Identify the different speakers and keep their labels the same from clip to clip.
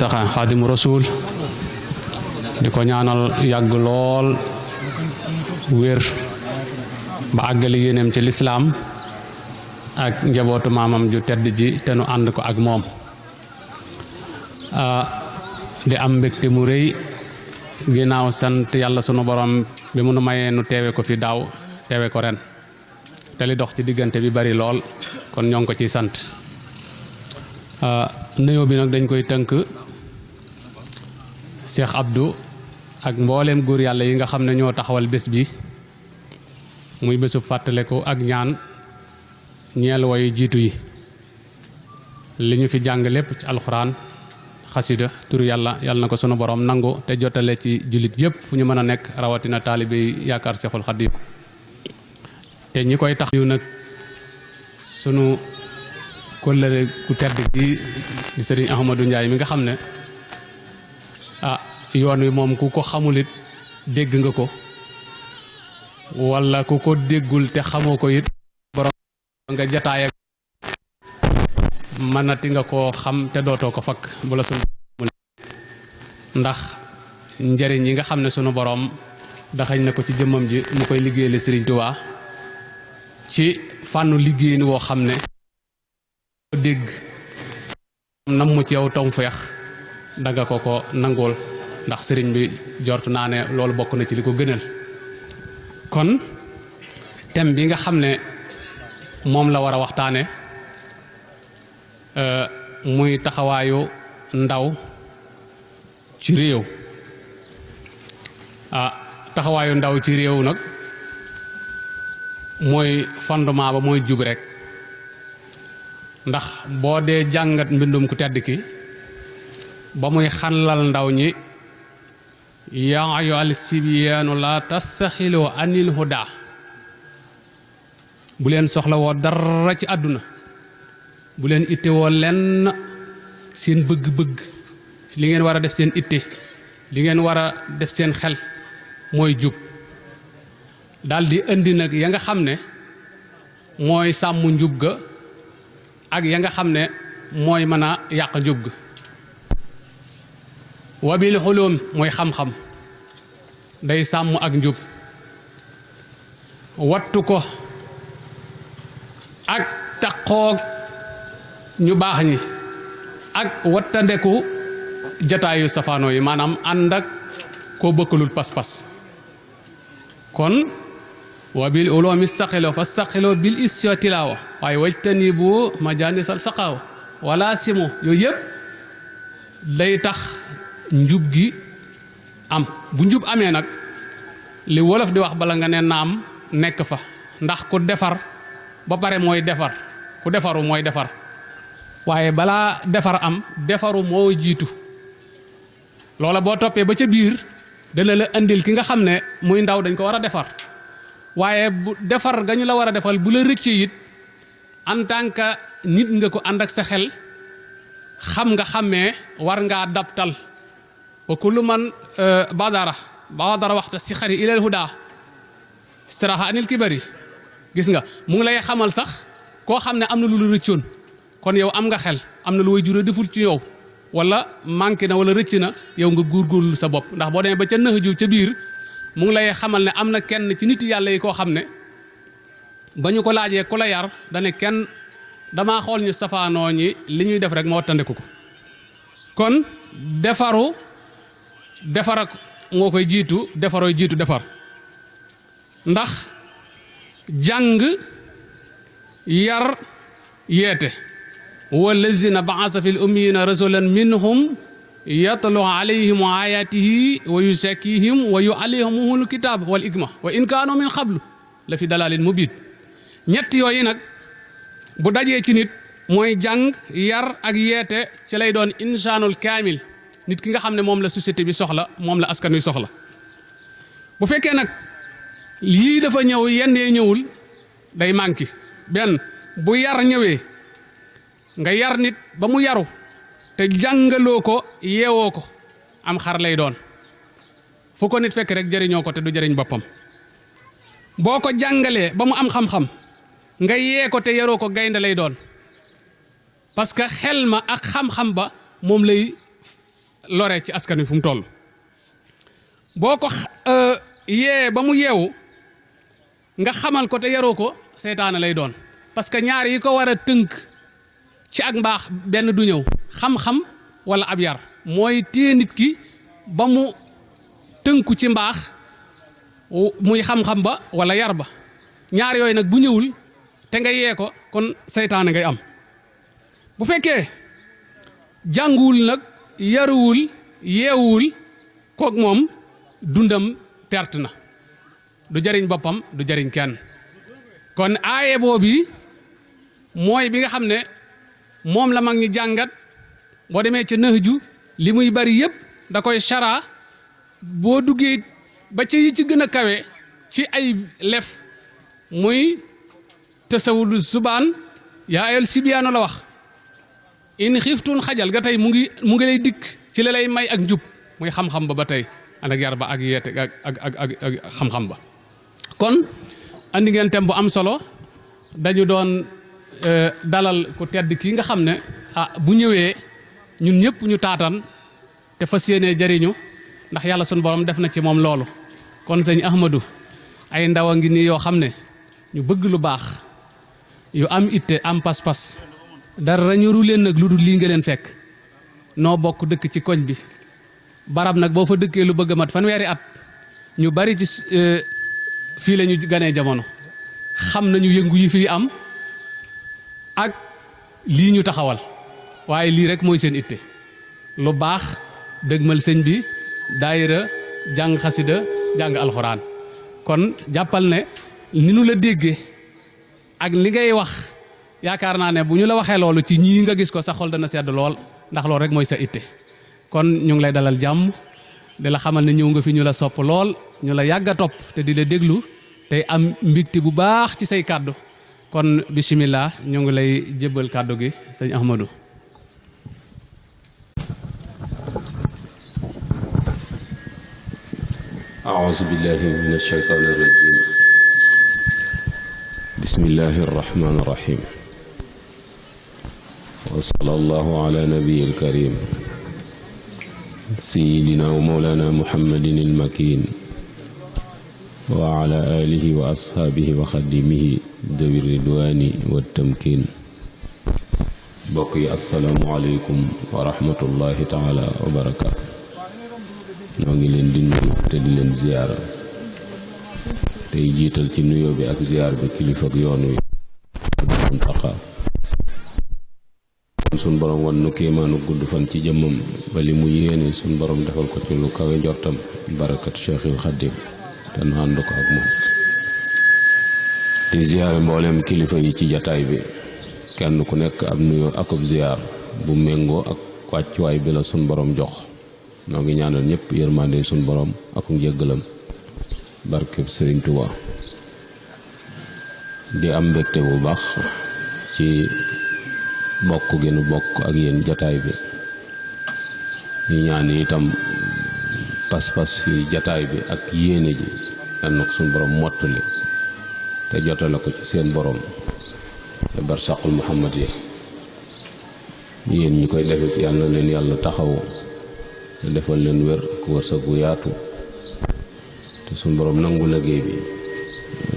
Speaker 1: Muntaxa Xaadimu Rasuul di ko ñaanal yàgg lool wér ba àggali yéeneem ci lislaam ak njabootu maamam ju tedd ji te nu ànd ko ak moom di am mbégte mu rëy ginnaaw sant yàlla sunu borom bi mu nu mayee nu teewe ko fi daaw teewe ko ren te li dox ci diggante bi bari lool kon ñoo ngi ko ciy sant nuyoo bi nag dañ koy tënk Cheikh Abdou ak mbooleem góor yàlla yi nga xam ne ñoo taxawal bés bi muy bésub fàttaleku ak ñaan ñeel wayu jiitu yi li ñu fi jàng lépp ci alxuraan xasida turu yàlla na ko sunu borom nangu te jotale ci jullit yépp fu ñu mën a nekk rawatina taalibe yi yaakaar Seexul Xadiim te ñi koy tax yu nag sunu kóllëre ku tedd gi di Sëriñ Ahmadou Ndiaye mi nga xam ne yoon wi moom ku ko xamulit dégg nga ko walla ku ko déggul te xamoo ko it borom nga jataay ak mënati nga koo xam te dootoo ko fakk bu la sunu ndax njariñ yi nga xam ne sunu borom daxañ na ko ci jëmmam ji mu koy liggéeyal Sëriñ Tuubaa ci fànnu liggéeyin woo xam ne dégg nam mu ci yow tawfeex danga ko nangul ndax sëriñ bi jortu naa ne loolu bokk na ci li ko gënal kon thème bi nga xam ne moom la war a waxtaane muy taxawaayu ndaw ci réew taxawaayu ndaw ci réew nag mooy fondement ba mooy jub rek ndax boo dee jàngat mbindum ku tedd ki ba muy xanlal ndaw ñi yaa ayyuhal sibyaanu laa tastaxiloo anil hudaa bu leen soxla woo dara ci àdduna bu leen itte woo lenn seen bëgg-bëgg li ngeen war a def seen itte li ngeen war a def seen xel mooy jub daldi indi nag ya nga xam ne mooy sàmm njub ga ak ya nga xam ne mooy mën a yàq njub ga wabil xulum mooy xam-xam day sàmm ak njub wattu ko ak taqoo ñu baax ñi ak wattandeku jataayu safaano yi maanaam ànd ak koo bëkkalul pas-pas kon wabil ulumi staqilo fa staqilo bil isya tilaawa waaye wajtani bu majaanisal saqaawa wala simo yooyu yëpp day tax njub gi am bu njub amee nag li wolof di wax bala nga ne naam nekk fa ndax ku defar ba pare mooy defar ku defaru mooy defar waaye balaa defar am defaru moo jiitu loola boo toppee ba ca biir dana la indil ki nga xam ne muy ndaw dañ ko war a defar waaye bu defar ga ñu la war a defal bu la rëccee it en tant que nit nga ko ànd ak sa xel xam nga xàmmee war ngaa dabtal wa kullu man badara waxta si xari ilal huda istiraha anil kibari gis nga mu ngi lay xamal sax koo xam ne am na lu la rëccoon kon yow am nga xel am na lu way jure deful ci yow wala manqué na wala rëcc na yow nga góorgóorlu sa bopp ndax boo demee ba ca nëxëju ca biir mu ngi lay xamal ne am na kenn ci nit yàlla yi koo xam ne ba ñu ko laajee ku la yar dane kenn damaa xool ñu safaanoo ñi li ñuy def rek moo wattandiku ko kon defar moo koy jiitu defarooy jiitu defar ndax jàng yar yeete wallazina ba'asa fil ummiyina rasulan minhum yatlu alayhim ayatihi wa yusakkihim wa yu'allimuhumul kitab wal hikma wa in kaanu min qablu la fi dalalin mubin ñett yooyu nag bu dajee ci nit mooy jàng yar ak yeete ci lay doon insaanul kaamil nit ki nga xam ne moom la société bi soxla moom la askan wi soxla bu fekkee nag lii dafa ñëw yenn yee ñëwul day manqué benn bu yar ñëwee nga yar nit ba mu yaru te jàngaloo ko yeewoo ko am xar lay doon fu ko nit fekk rek jëriñoo ko te du jëriñ boppam boo ko jàngalee ba mu am xam-xam nga yee ko te yaroo ko gaynde lay doon parce que xel ma ak xam-xam ba moom lay lore ci askan wi fu mu toll boo ko yee ba mu yeewu nga xamal ko te yaroo ko seytaane lay doon parce que ñaar yi ko war a tënk ci ak mbaax benn du ñëw xam-xam wala ab yar mooy téye nit ki ba mu tënku ci mbaax muy xam-xam ba wala yar ba ñaar yooyu nag bu ñëwul te nga yee ko kon seytaane ngay am bu fekkee jànguwul nag yaruwul yeewul kook moom dundam perte na du jariñ boppam du jariñ kenn kon aaye boobu mooy bi nga xam ne moom la mag ñi jàngat boo demee ca Nahju li muy bari yëpp da koy chara boo duggee ba ci yi ci gën a kawe ci ay lef muy tasawudu subaan yaa ayol sibiyaano la wax in xiiftun xajal ga tey mu ngi lay dikk ci la lay may ak njub muy xam-xam ba tey ànd ak yar ba ak yeete ak xam-xam ba kon andi ngeen thème bu am solo dañu doon dalal ku tedd kii nga xam ne bu ñëwee ñun ñëpp ñu taatan te fas yéenee jariñu ndax yàlla sunu borom def na ci moom loolu kon sëñ Ahmadou ay ndaw a ngi nii yoo xam ne ñu bëgg lu baax yu am itte am pas-pas dara ñoru leen nag lu dul lii nga leen fekk noo bokk dëkk ci koñ bi barab nag boo fa dëkkee lu bëgg a mat fanweeri at ñu bari ci fii la ñu ganee jamono xam nañu yëngu yi fii am ak lii ñu taxawal waaye lii rek mooy seen itte lu baax dëgmal sëñ bi daayira jàng xasida jàng alxuraan kon jàppal ne ni nu la déggee ak li ngay wax yaakaar naa ne bu ñu la waxee loolu ci ñii nga gis ko sa xol dana sedd lool ndax loolu rek mooy sa itte kon ñu ngi lay dalal jàmm di la xamal ne ñëw nga fi ñu la sopp lool ñu la yàgg a topp te di la déglu tey am mbégte bu baax ci say kàddu kon bismillah ñu ngi lay jébbal kàddu gi sëñ Ahmadou.
Speaker 2: أعوذ بالله من الشيطان الرجيم بسم الله الرحمن الرحيم وصلى الله على نبي الكريم سيدنا ومولانا محمد المكين وعلى آله وأصحابه وخدمه ذوي الرضوان والتمكين بقي السلام عليكم ورحمة الله تعالى وبركاته ñoo ngi leen di nuyu te di leen ziyaara tey jiital ci nuyoo bi ak ziyaar bi kilifa ak yoon wi Muntaxa sun borom wan nu kéemaanu gudd fan ci jëmmam ba li mu yéene sun borom defal ko ci lu kawe njortam barakat Cheikhul Xadim te nu ànd ko ak moom di ziyaare mboolem kilifa yi ci jataay bi kenn ku nekk ab nuyoo akub ziyaar bu méngoo ak wàccuwaay bi la sun borom jox noo ngi ñaanal ñëpp yërmande suñ borom ak njëggalam barkeb Sëriñ Tuubaa di am mbégte bu baax ci bokk gi nu bokk ak yéen jataay bi ñu ñaan itam pas-pas yi jataay bi ak yéene ji yal na ko suñ borom mottali te jotale ko ci seen borom te barsaqul Muhammad yi yéen ñi koy defit yal na leen yàlla taxawu te defal leen wér ku wërsëg gu yaatu te suñ borom nangu liggéey bi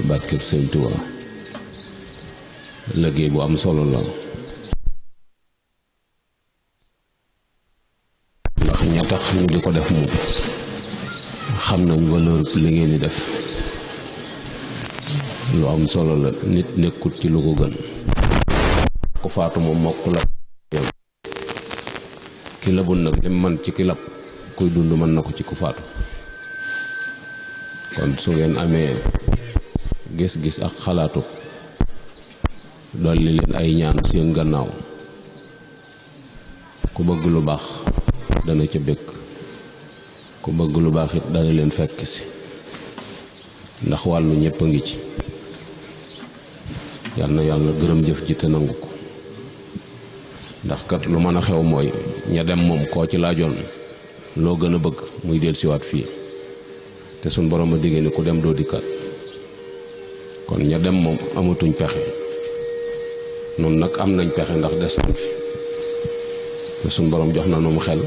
Speaker 2: barkeb Sëñ Tuubaa liggéey bu am solo la ndax ña tax ñu di ko def moom xam nañ valeur li ngeen di def lu am solo la nit nekkut ci lu ko gën ku faatu moom mokk la ki labul nag lim man ci ki lab kuy dund mën na ko ci ku faatu kon su ngeen amee gis-gis ak xalaatu dolli leen ay ñaan seen gannaaw ku bëgg lu baax dana ca bëgg ku bëgg lu baax it dana leen fekk si ndax wàllu ñépp a ngi ci yal na yàlla gërëm jëf ji te nangu ko ndax kat lu mën a xew mooy ña dem moom koo ci laajoon loo gën a bëgg muy dellusiwaat fii te suñ borom a diggée ni ku dem doo dikkaat kon ña dem moom amatuñ pexe noonu nag am nañ pexe ndax des nañ fi te suñ borom jox na nu mu xel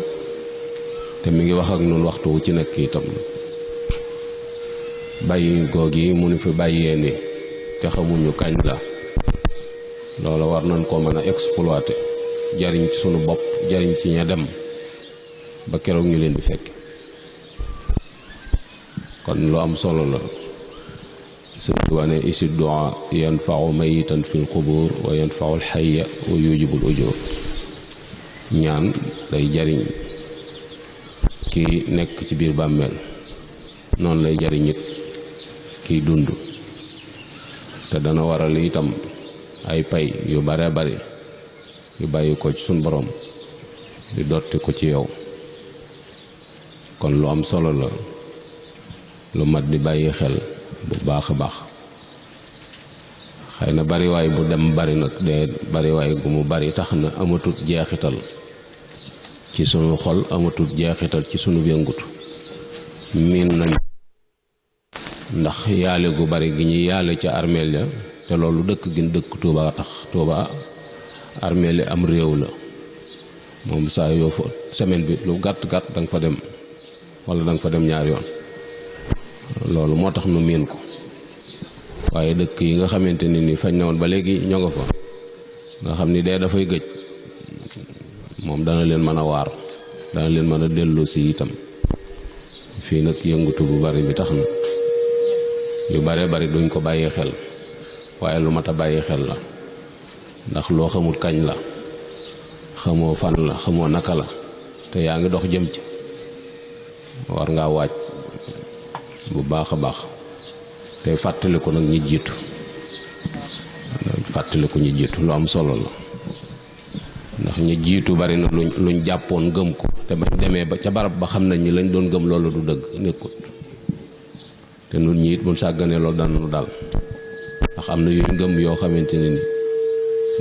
Speaker 2: te mi ngi wax ak noonu waxtu wu ci nekk itam bàyyi googi mu nu fi bàyyee ni te xamuñu kañ la loola war nañ koo mën a exploiter jariñ ci sunu bopp jariñ ci ña dem ba keroog ñu leen di fekk kon lu am solo la sëñ bi wane isi du'a yanfa'u mayitan fil qubur wa yanfa'u al-hayya wa yujibul ujur ñaan day jariñ ki nekk ci biir bàmmeel noonu lay jariñ it kiy dund te dana waral itam ay pay yu bare bari yu bàyyi ko ci sun borom di dotti ko ci yow kon lu am solo la lu mat di bàyyi xel bu baax a baax xëy na bariwaay bu dem bari nag de bariwaay gu mu bari tax na amatut jeexital ci sunu xol amatut jeexital ci sunu yëngutu miin nañ ndax yaale gu bari gi ñuy yaale ca armeel ya te loolu dëkk gi dëkk Tuuba tax Tuuba armeel yi am réew la moom saa yoo fa semaine bi lu gàtt gàtt da nga fa dem wala da nga fa dem ñaari yoon loolu moo tax nu miin ko waaye dëkk yi nga xamante ni fañ na woon ba léegi ñoo nga fa nga xam ni dee dafay gëj moom dana leen mën a waar dana leen mën a dellu si itam fii nag yëngutu bu bari bi tax na yu bare bari duñ ko bàyyee xel waaye lu mat a bàyyi xel la ndax loo xamul kañ la xamoo fan la xamoo naka la te yaa ngi dox jëm ci war ngaa waaj bu baax a baax tey fàttaliku nag ñi jiitu fàttaliku ñi jiitu lu am solo la ndax ñi jiitu bari na luñ jàppoon gëm ko te bañ demee ba ca barab ba xam nañ ni lañ doon gëm loolu du dëgg nekkut te nun ñi it buñ sàgganee loolu daan nu dal ndax am na yuñ gëm yoo xamante ne ni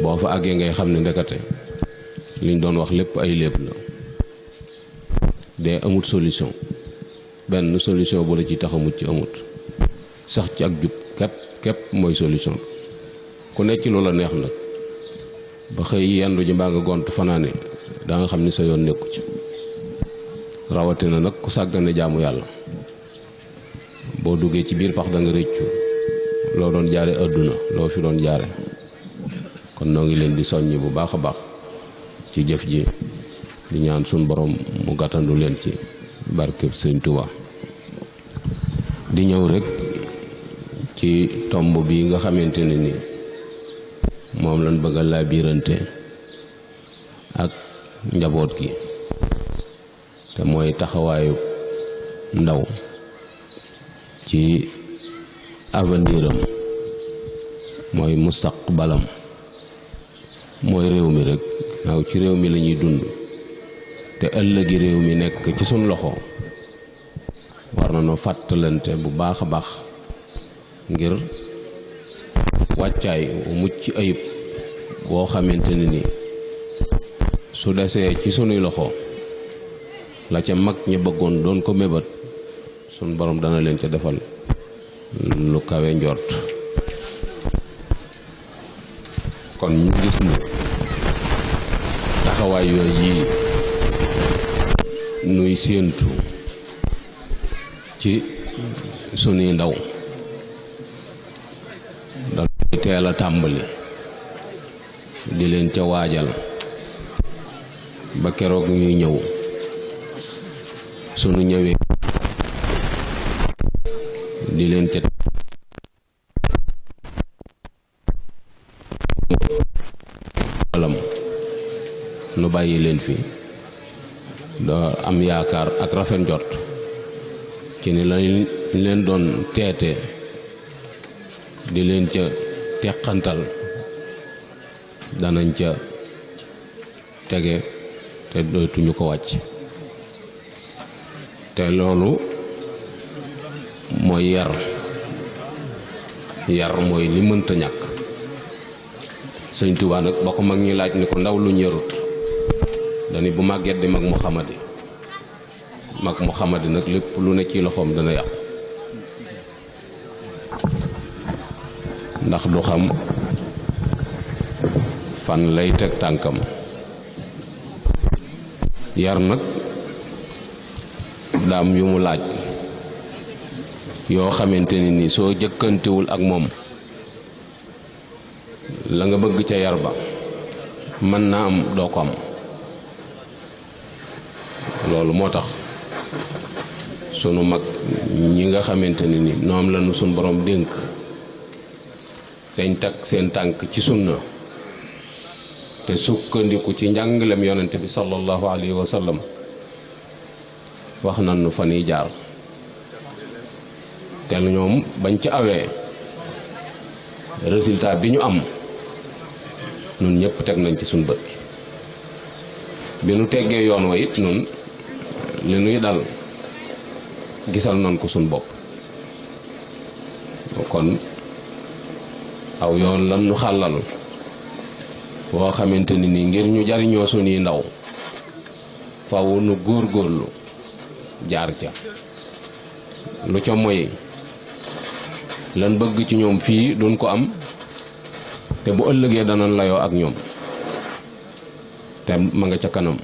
Speaker 2: boo fa àggee ngay xam ne ndekete liñ doon wax lépp ay lépp la dee amut solution benn solution bu la ci tax a mucc amut sax ci ak jub képp mooy solution ku nekk ci loola neex nag ba xëy yendu ji mbaa nga gont fanaane da nga xam ni sa yoon nekku ci rawatina nag ku sàggane jaamu yàlla boo duggee ci biir pax da nga rëccu loo doon jaare àdduna loo fi doon jaare kon noo ngi leen di soññ bu baax a baax ci jëf ji di ñaan suñ borom mu gàttandu leen ci barkeb Sëñ Tuubaa di ñëw rek ci tomb bi nga xamante ne ni moom lañ bëgg a laabirante ak njaboot gi te mooy taxawaayu ndaw ci aveniram mooy mustaqbalam mooy réew mi rek naaw ci réew mi la ñuy dund te ëllëgi réew mi nekk ci suñ loxo war na noo fàttalante bu baax a baax ngir wàccaay mucc ayib boo xamante ne ni su desee ci sunuy loxo la ca mag ñi bëggoon doon ko mébét sun borom dana leen ca defal lu kawe njort kon ñu gis ni taxawaay yooyu yi nuy séentu ci sunuy ndaw dañuy teel a tàmbali di leen ca waajal ba keroog ñuy ñëw sunu ñëwee di leen ca alam nu bàyyi leen fi doo am yaakaar ak rafet njort ci ni lañ leen doon teete di leen ca teqantal danañ ca tege te dootuñu ko wàcc te loolu mooy yar mooy li mënta ñàkk Sëñ Tuubaa nag ba ko mag ñi laaj ni ko ndaw lu ñërut dani bu màgget di mag mu xamadi nag lépp lu ne ci loxoom dana yàqu ndax du xam fan lay teg tànkam yar nag daam yu mu laaj yoo xamante ni soo jëkkantewul ak moom la nga bëgg ca yar ba mën naa am doo ko am. loolu moo tax sunu mag ñi nga xamante ni ñoom la nu sunu borom dénk dañ teg seen tànk ci sunna te sukkandiku ci njàngalem yonent bi sallallahu alayhi wa sallam wax nañu fa nuy jaar te ñoom bañ ci awee résultat bi ñu am nun ñëpp teg nañ ci suñ bët bi nu teggee yoon wa it nun li nuy dal gisal nañ ko suñ bopp. kon aw yoon lan nu xàllal boo xamante ni ngir ñu jariñoo suñuy ndaw faw nu góorgóorlu jaar ca lu ca moy lan bëgg ci ñoom fii duñ ko am te bu ëllëgee danañ layoo ak ñoom te ma nga ca kanam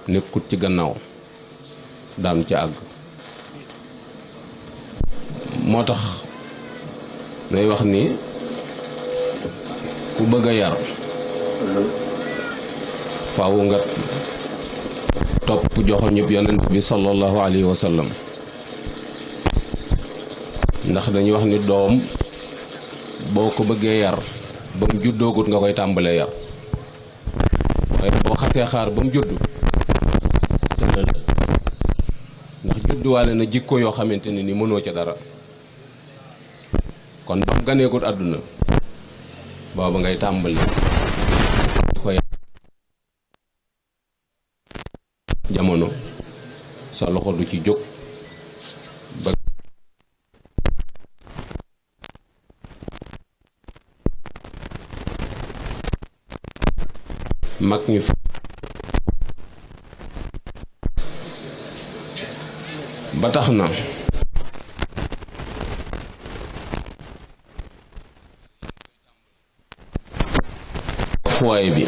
Speaker 2: nekkut ci gannaaw daan ca àgg. moo tax day wax ni ku bëgg a yar faaw nga topp joxoñub yonent bi sallallahu alayhi wa sallam ndax dañuy wax ni doom boo ko bëggee yar ba mu juddoogut nga koy tàmbalee yar waaye boo xasee xaar ba mu judd tëddal ndax judduwaale na jikko yoo xamante ni mënoo ca dara. kon ba mu ganeegut àdduna booba ngay tàmbali ko jamono sa loxo du ci jóg ba mag ñu ba tax na fuwaay bi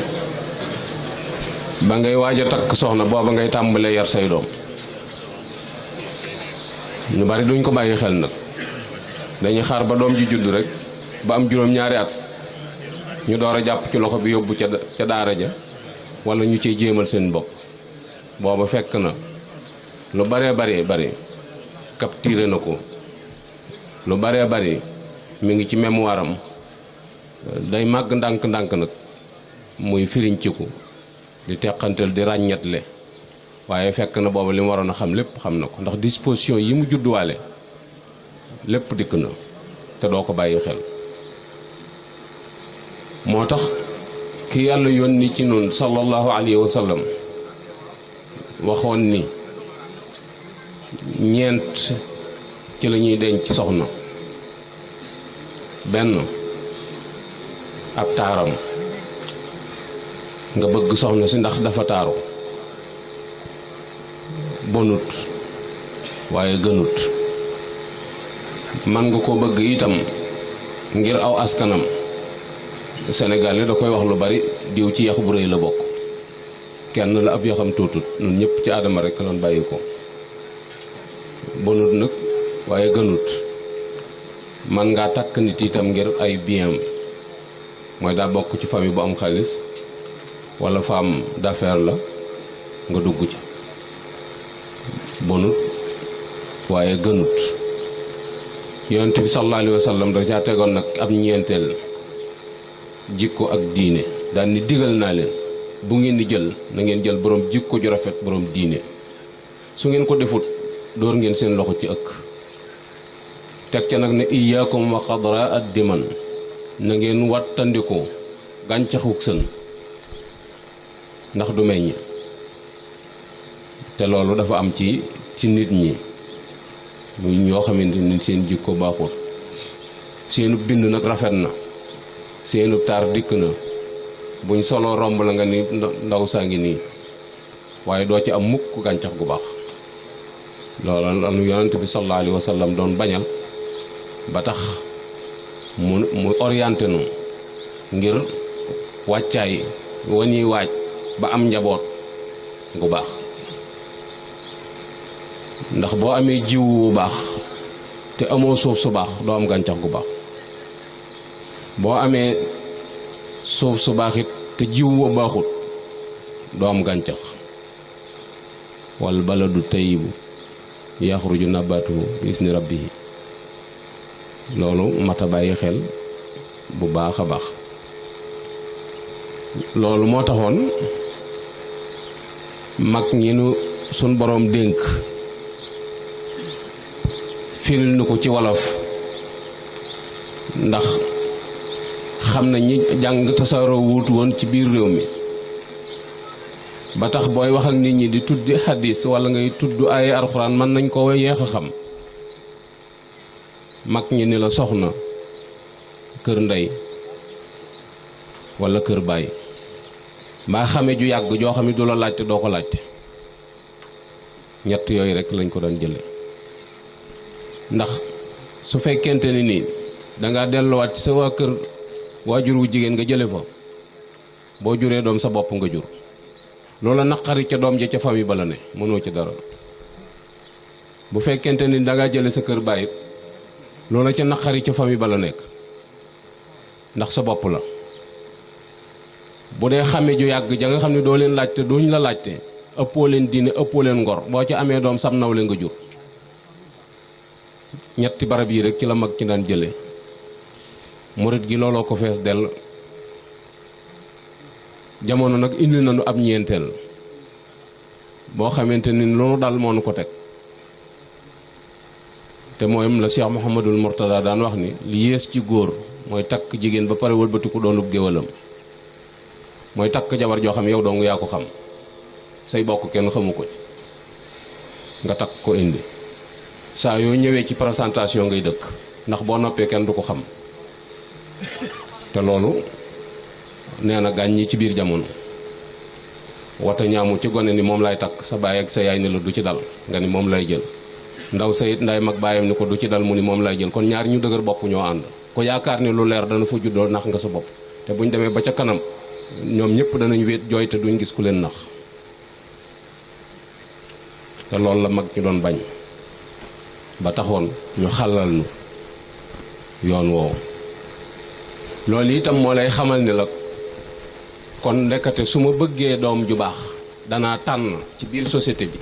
Speaker 2: ba ngay waaj a takk soxna booba ngay tàmbalee yar say doom ñu bari duñ ko bàyyi xel nag dañuy xaar ba doom ji judd rek ba am juróom-ñaari at ñu door a jàpp ci loxo bi yóbbu ca daara ja wala ñu ciy jéemal seen bopp booba fekk na lu baree bari capturé na ko lu baree bari mi ngi ci mémoire am day màgg ndànk-ndànk nag muy firinciku di teqantel di ràññetle waaye fekk na booba li mu waroon a xam lépp xam na ko ndax disposition yi mu judduwaale lépp dikk na te doo ko bàyyi xel. moo tax ki yàlla yónni ci nun sallallahu alayhi wa sallam waxoon ni ñeent ci la ñuy denc soxna. benn ab taaram nga bëgg soxna si ndax dafa taaru bonut waaye gënut man nga ko bëgg itam ngir aw askanam Sénégal yi da koy wax lu bari diw ci yax bu rëy la bokk kenn la ab yaxam tuutut ñun ñëpp ci aadama rek lañ bàyyi ko bonut nag waaye gënut man ngaa takk nit itam ngir ay biens mooy daa bokk ci famille bu am xaalis wala femme d'affaires la nga dugg ci bonut waaye gënut yonent bi sallallahu alayhi wa sallam da caa tegoon nag ab ñeenteel jikko ak diine daan ni digal naa leen bu ngeen di jël na ngeen jël borom jikko ju rafet borom diine su ngeen ko defut door ngeen seen loxo ci ëkk teg ca nag ne iyaakum wa xadra ad diman na ngeen wattandikoo gàncaxuk sën ndax du meññ te loolu dafa am ci nit ñi muy ñoo xamante ni seen jikko baaxul seenu bind nag rafet na seenu taar dikk na buñ soloo romb la nga ni ndaw saa ngi nii waaye doo ci am mukk gàncax gu baax loolu lanu yonent bi sallallahu alayhi wa sallam doon bañal ba tax mu orienté nu ngir wàccaay wa ñuy waaj ba am njaboot gu baax ndax boo amee jiw bu baax te amoo suuf su baax doo am gàncax gu baax boo amee suuf su baax it te jiw bu baaxut doo am gàncax wal baladu tayyibu yaxruju nabatuhu bi isni rabbihi loolu mat a bàyyi xel bu baax a baax loolu moo taxoon mag ñi nu sun boroom dénk firil nu ko ci wolof ndax xam na ñi jàng tasaaroo wut woon ci biir réew mi ba tax booy wax ak nit ñi di tuddi xadis walla ngay tudd ay alxuraan mën nañ ko yeex a xam mag ñi ni la soxna kër ndey walla kër baay mbaa xame ju yàgg joo xam ne du la laajte doo ko laajte ñett yooyu rekk lañ ko doon jële ndax su fekkente ni nii danga delluwaat ci sa waa kër waajur wu jigéen nga jële fa boo juree doom sa bopp nga jur loola naqari ca doom ja ca famille ba la ne mënoo ci dara bu fekkente ni danga jële sa kër baay loola ca naqari ca famille ba la nekk ndax sa bopp la bu dee xame ju yàgg ja nga xam ne doo leen laajte duñ la laajte ëppoo leen diine ëppoo leen ngor boo ci amee doom sam nawle nga jur ñetti barab yi rek ci la mag ci daan jële murit gi looloo ko fees dell jamono nag indi nañu ab ñeenteel boo xamante ni loolu dal moo nu ko teg te mooy la Cheikh Mouhamadul Mourtada daan wax ni li yées ci góor mooy takk jigéen ba pare wëlbatiku doonub géwalam mooy takk jabar joo xam yow dong yaa ko xam say bokk kenn xamu ko nga takk ko indi saa yoo ñëwee ci présentation ngay dëkk ndax boo noppee kenn du ko xam te loolu nee na gàñ ñi ci biir jamono wata ñaamu ci gone ni moom lay takk sa baay ak sa yaay ni la du ci dal nga ni moom lay jël ndaw sa it nday mag baayam ni ko du ci dal mu ni moom lay jël kon ñaar ñu dëgër bopp ñoo ànd ko yaakaar ni lu leer dana fa juddoo nax nga sa bopp te buñ demee ba ca kanam ñoom ñëpp danañ wéet jooy te duñ gis ku leen nax te loolu la mag ñu doon bañ ba taxoon ñu xàllal nu yoon woowu loolu itam moo lay xamal ni la kon ndekete su ma bëggee doom ju baax danaa tànn ci biir société bi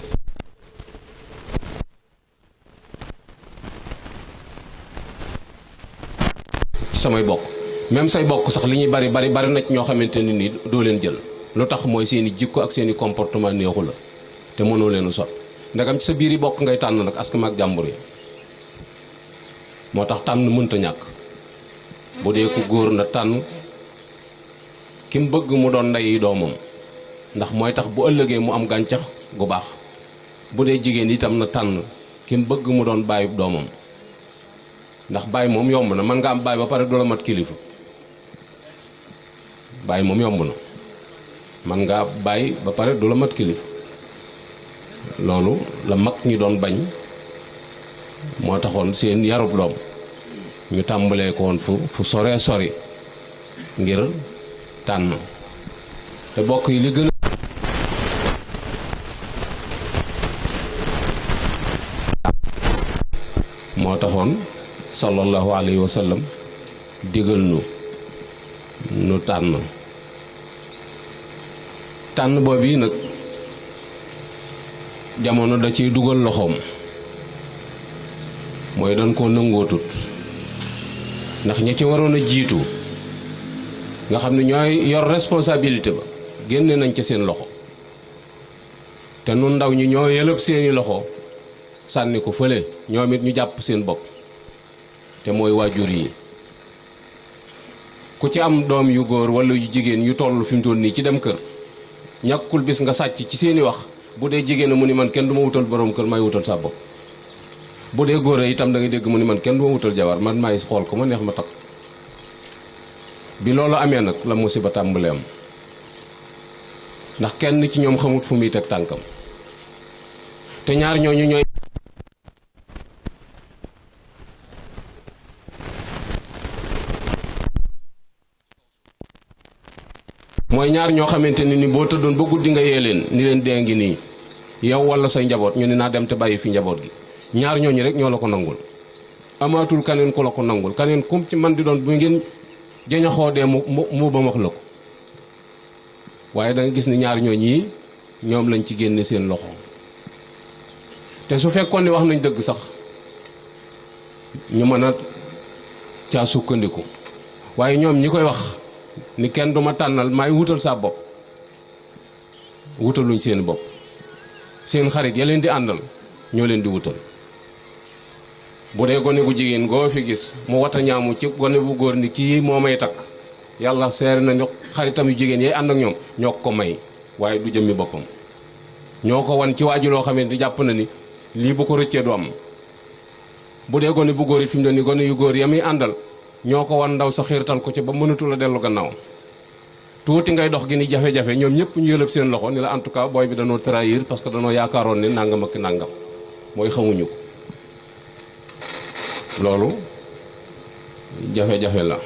Speaker 2: samay bokk même say bokk sax li ñuy bari na ci ñoo xamante ni nii doo leen jël lu tax mooy seeni jikko ak seeni comportement neexu la te mënoo leenu sot ndegam ci sa biir yi bokk ngay tànn nag askan ak jàmbur yi moo tax tànn mënta ñàkk bu dee ku góor na tànn ki mu bëgg mu doon ndeyi doomam ndax mooy tax bu ëllëgee mu am gàncax gu baax bu dee jigéen itam na tànn ki mu bëgg mu doon bàyyi doomam ndax bàyyi moom yomb na mën nga am bàyyi ba pare du la mat kilifa bàyyi moom yomb na mën nga bàyyi ba pare du la mat kilifa loolu la mag ñi doon bañ moo taxoon seen yarub doom ñu tàmbalee ko woon fu soree sori ngir tànn te bokk yi li gën moo taxoon sallallahu alayhi wa sallam digal nu tànn boobu yi nag jamono da ciy dugal loxoom mooy dañ koo nangootut ndax ña ci waroon a jiitu nga xam ne ñooy yor responsabilité ba génne nañ ca seen loxo te nun ndaw ñi ñoo yëlëb seeni loxo sànni ko fële ñoom it ñu jàpp seen bopp te mooy waajur yi ku ci am doom yu góor walla yu jigéen yu toll fi mu toll nii ci dem kër ñàkkul bis nga sàcc ci seeni wax bu dee jigéen mu ni man kenn du ma wutal borom kër may wutal sa bopp bu dee góor itam da ngay dégg mu ni man kenn du ma wutal jabar man maay xool ko ma neex ma takk bi loolu amee nag la musiba tàmbalee am ndax kenn ci ñoom xamut fu muy teg tànkam te ñaar ñooñu ñooy mooy ñaar ñoo xamante ne ni boo tëddoon ba guddi nga yee leen ni leen dee ngi nii yow wala say njaboot ñu ne naa dem te bàyyi fi njaboot gi ñaar ñooñu rek ñoo la ko nangul amaatul kaneen ku la ko nangul kaneen kum ci man di doon bu ngeen jañaxoo dee mu ba max la ko waaye da nga gis ni ñaar ñooñu yi ñoom lañ ci génne seen loxo te su fekkoon ni wax nañ dëgg sax ñu mën a caa sukkandiku waaye ñoom ñi koy wax ni kenn du ma tànnal maay wutal saa bopp wutaluñ seen bopp seen xarit ya leen di àndal ñoo leen di wutal bu dee gone gu jigéen goo fi gis mu wata ñaamu ci gone bu góor ni kii moo may takk yàlla seere nañu xaritam yu jigéen yay ànd ak ñoom ñoo ko may waaye du jëmmi boppam ñoo ko wan ci waaju loo xamante ni jàpp na ni lii bu ko rëccee du am bu dee gone bu góor it fi mu doon ni gone yu góor ya muy àndal ñoo ko wan ndaw sa xiirtal ko ci ba mënatul a dellu gannaaw tuuti ngay dox gi ni jafe-jafe ñoom ñëpp ñu yëlëb seen loxo ni la en tout cas booy bi danoo trahir parce que danoo yaakaaroon ne nangam ak nangam mooy xamuñu ko loolu jafe-jafe la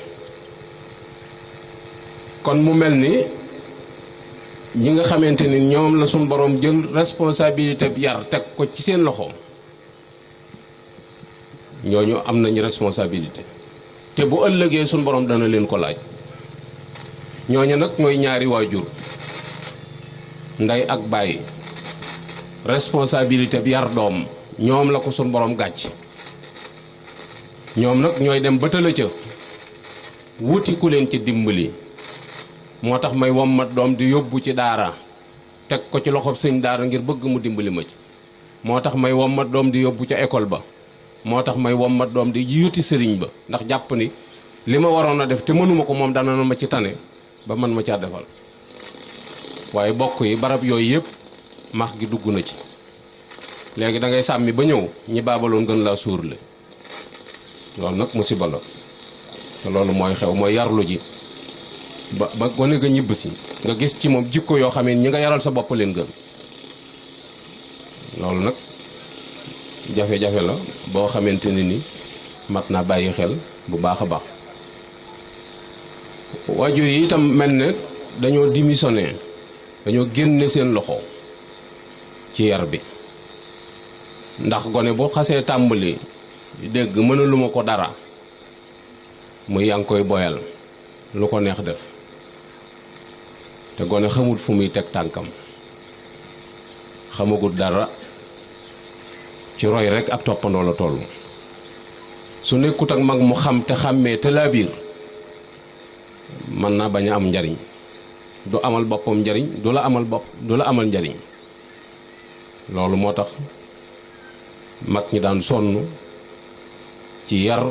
Speaker 2: kon mu mel ni ñi nga xamante ni ñoom la suñ borom jël responsabilité bi yar teg ko ci seen loxo ñooñu am nañu responsabilité te bu ëllëgee suñ borom dana leen ko laaj ñooñu nag mooy ñaari waajur ndey ak baay responsabilité bi yar doom ñoom la ko suñ borom gàcc ñoom nag ñooy dem ba tëla ca wuti ku leen ci dimbali moo tax may wommat doom di yóbbu ci daara teg ko ci loxob sëñ daara ngir bëgg mu dimbali ma ci moo tax may wommat doom di yóbbu ca école ba moo tax may wommat doom di yuti sëriñ ba ndax jàpp ni li ma waroon a def te mënuma ko moom dana ma ci tane ba man ma caa defal waaye bokk yi barab yooyu yëpp max gi dugg na ci léegi da ngay sàmmi ba ñëw ñi baabaloon gën laa suurle loolu nag musiba la te loolu mooy xew mooy yarlu ji ba gone ga ñibb si nga gis ci moom jikko yoo xam ne ñi nga yaral sa bopp leen gën loolu nag jafe-jafe la boo xamante ne ni mat naa bàyyi xel bu baax a baax waajur yi itam mel ne dañoo démissionné dañoo génne seen loxo ci yar bi ndax gone bu xasee tàmbali dégg mënaluma ko dara muy yaa ngi koy boyal lu ko neex def te gone xamul fu muy teg tànkam xamagut dara ci roy rekk ak toppandoo la toll su nekkut ak mag mu xam te xàmmee te laa biir mën naa bañ a am njariñ du amal boppam njariñ du la amal njariñ loolu moo tax mag ñi daan sonn ci yar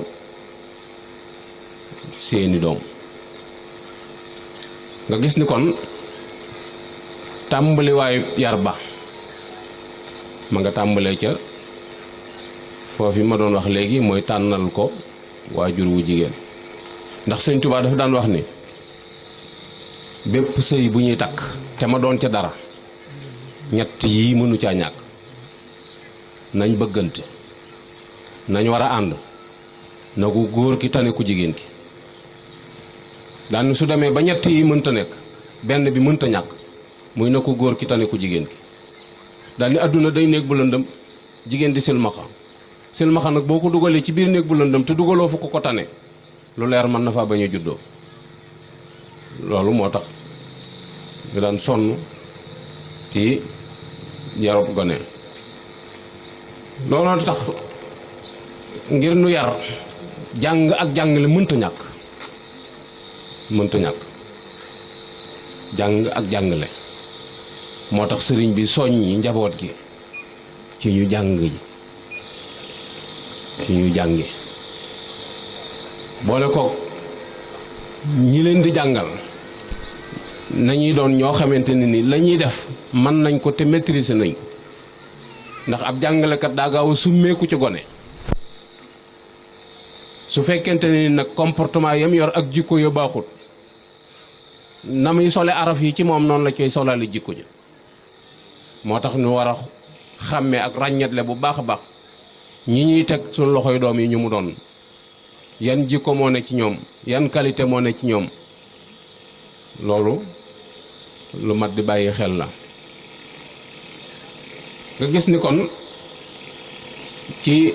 Speaker 2: seeni doom nga gis ni kon tàmbaliwaayu yar ba ma nga tàmbalee ca foofu ma doon wax léegi mooy tànnal ko waajur wu jigéen ndax sëñ Tuubaa dafa daan wax ni bépp sëy bu ñuy takk te ma doon ca dara ñett yii mënu caa ñàkk nañ bëggante nañ war a ànd na ku góor ki tane ku jigéen ki daan su demee ba ñett yi mënta nekk benn bi mënta ñàkk muy na ku góor ki tane ku jigéen ki daal ni àdduna day néeg bu lëndëm jigéen di silmaxa nag boo ko dugalee ci biir néeg bu lëndëm te dugaloo fu ko tane lu leer mën na faa bañ a juddoo loolu moo tax ñu daan sonn ci yarub gone looloo tax ngir nu yar jàng ak jàngale mënta ñàkk jàng ak jàngale moo tax sëriñ bi soññi njaboot gi ci ñu jàng ci ñu jàngi boole ko ñi leen di jàngal nañuy doon ñoo xamante ne ni la ñuy def mën nañ ko te maîtriser nañ ko ndax ab jàngalekat daa gaaw a summeeku ci gone su fekkente ne ni nag comportement yam yor ak jikko ya baaxut na muy sole araf yi ci moom noonu la koy solali jikko ja moo tax ñu war a xàmmee ak ràññetle bu baax a baax ñi ñuy teg suñu loxoy doom yi ñu mu doon yan jikko moo ne ci ñoom yan qualité moo ne ci ñoom loolu lu mat di bàyyi xel la nga gis ni kon ci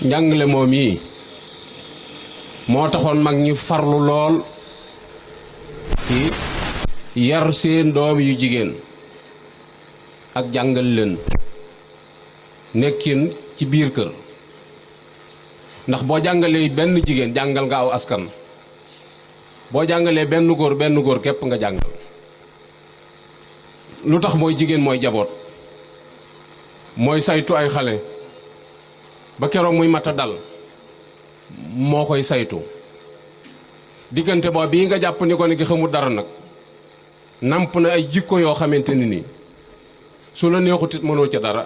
Speaker 2: njàngale moom yi moo taxoon mag ñi farlu lool ci yar seen doom yu jigéen ak jàngal leen nekkin ci biir kër ndax boo jàngalee benn jigéen jàngal nga aw askan boo jàngalee benn góor képp nga jàngal lu tax mooy jigéen mooy jaboot mooy saytu ay xale ba keroog muy mat a dal moo koy saytu diggante boo bii nga jàpp ni ko ni ki xamul dara nag namp na ay jikko yoo xamante ni nii su la neexutit mënoo ca dara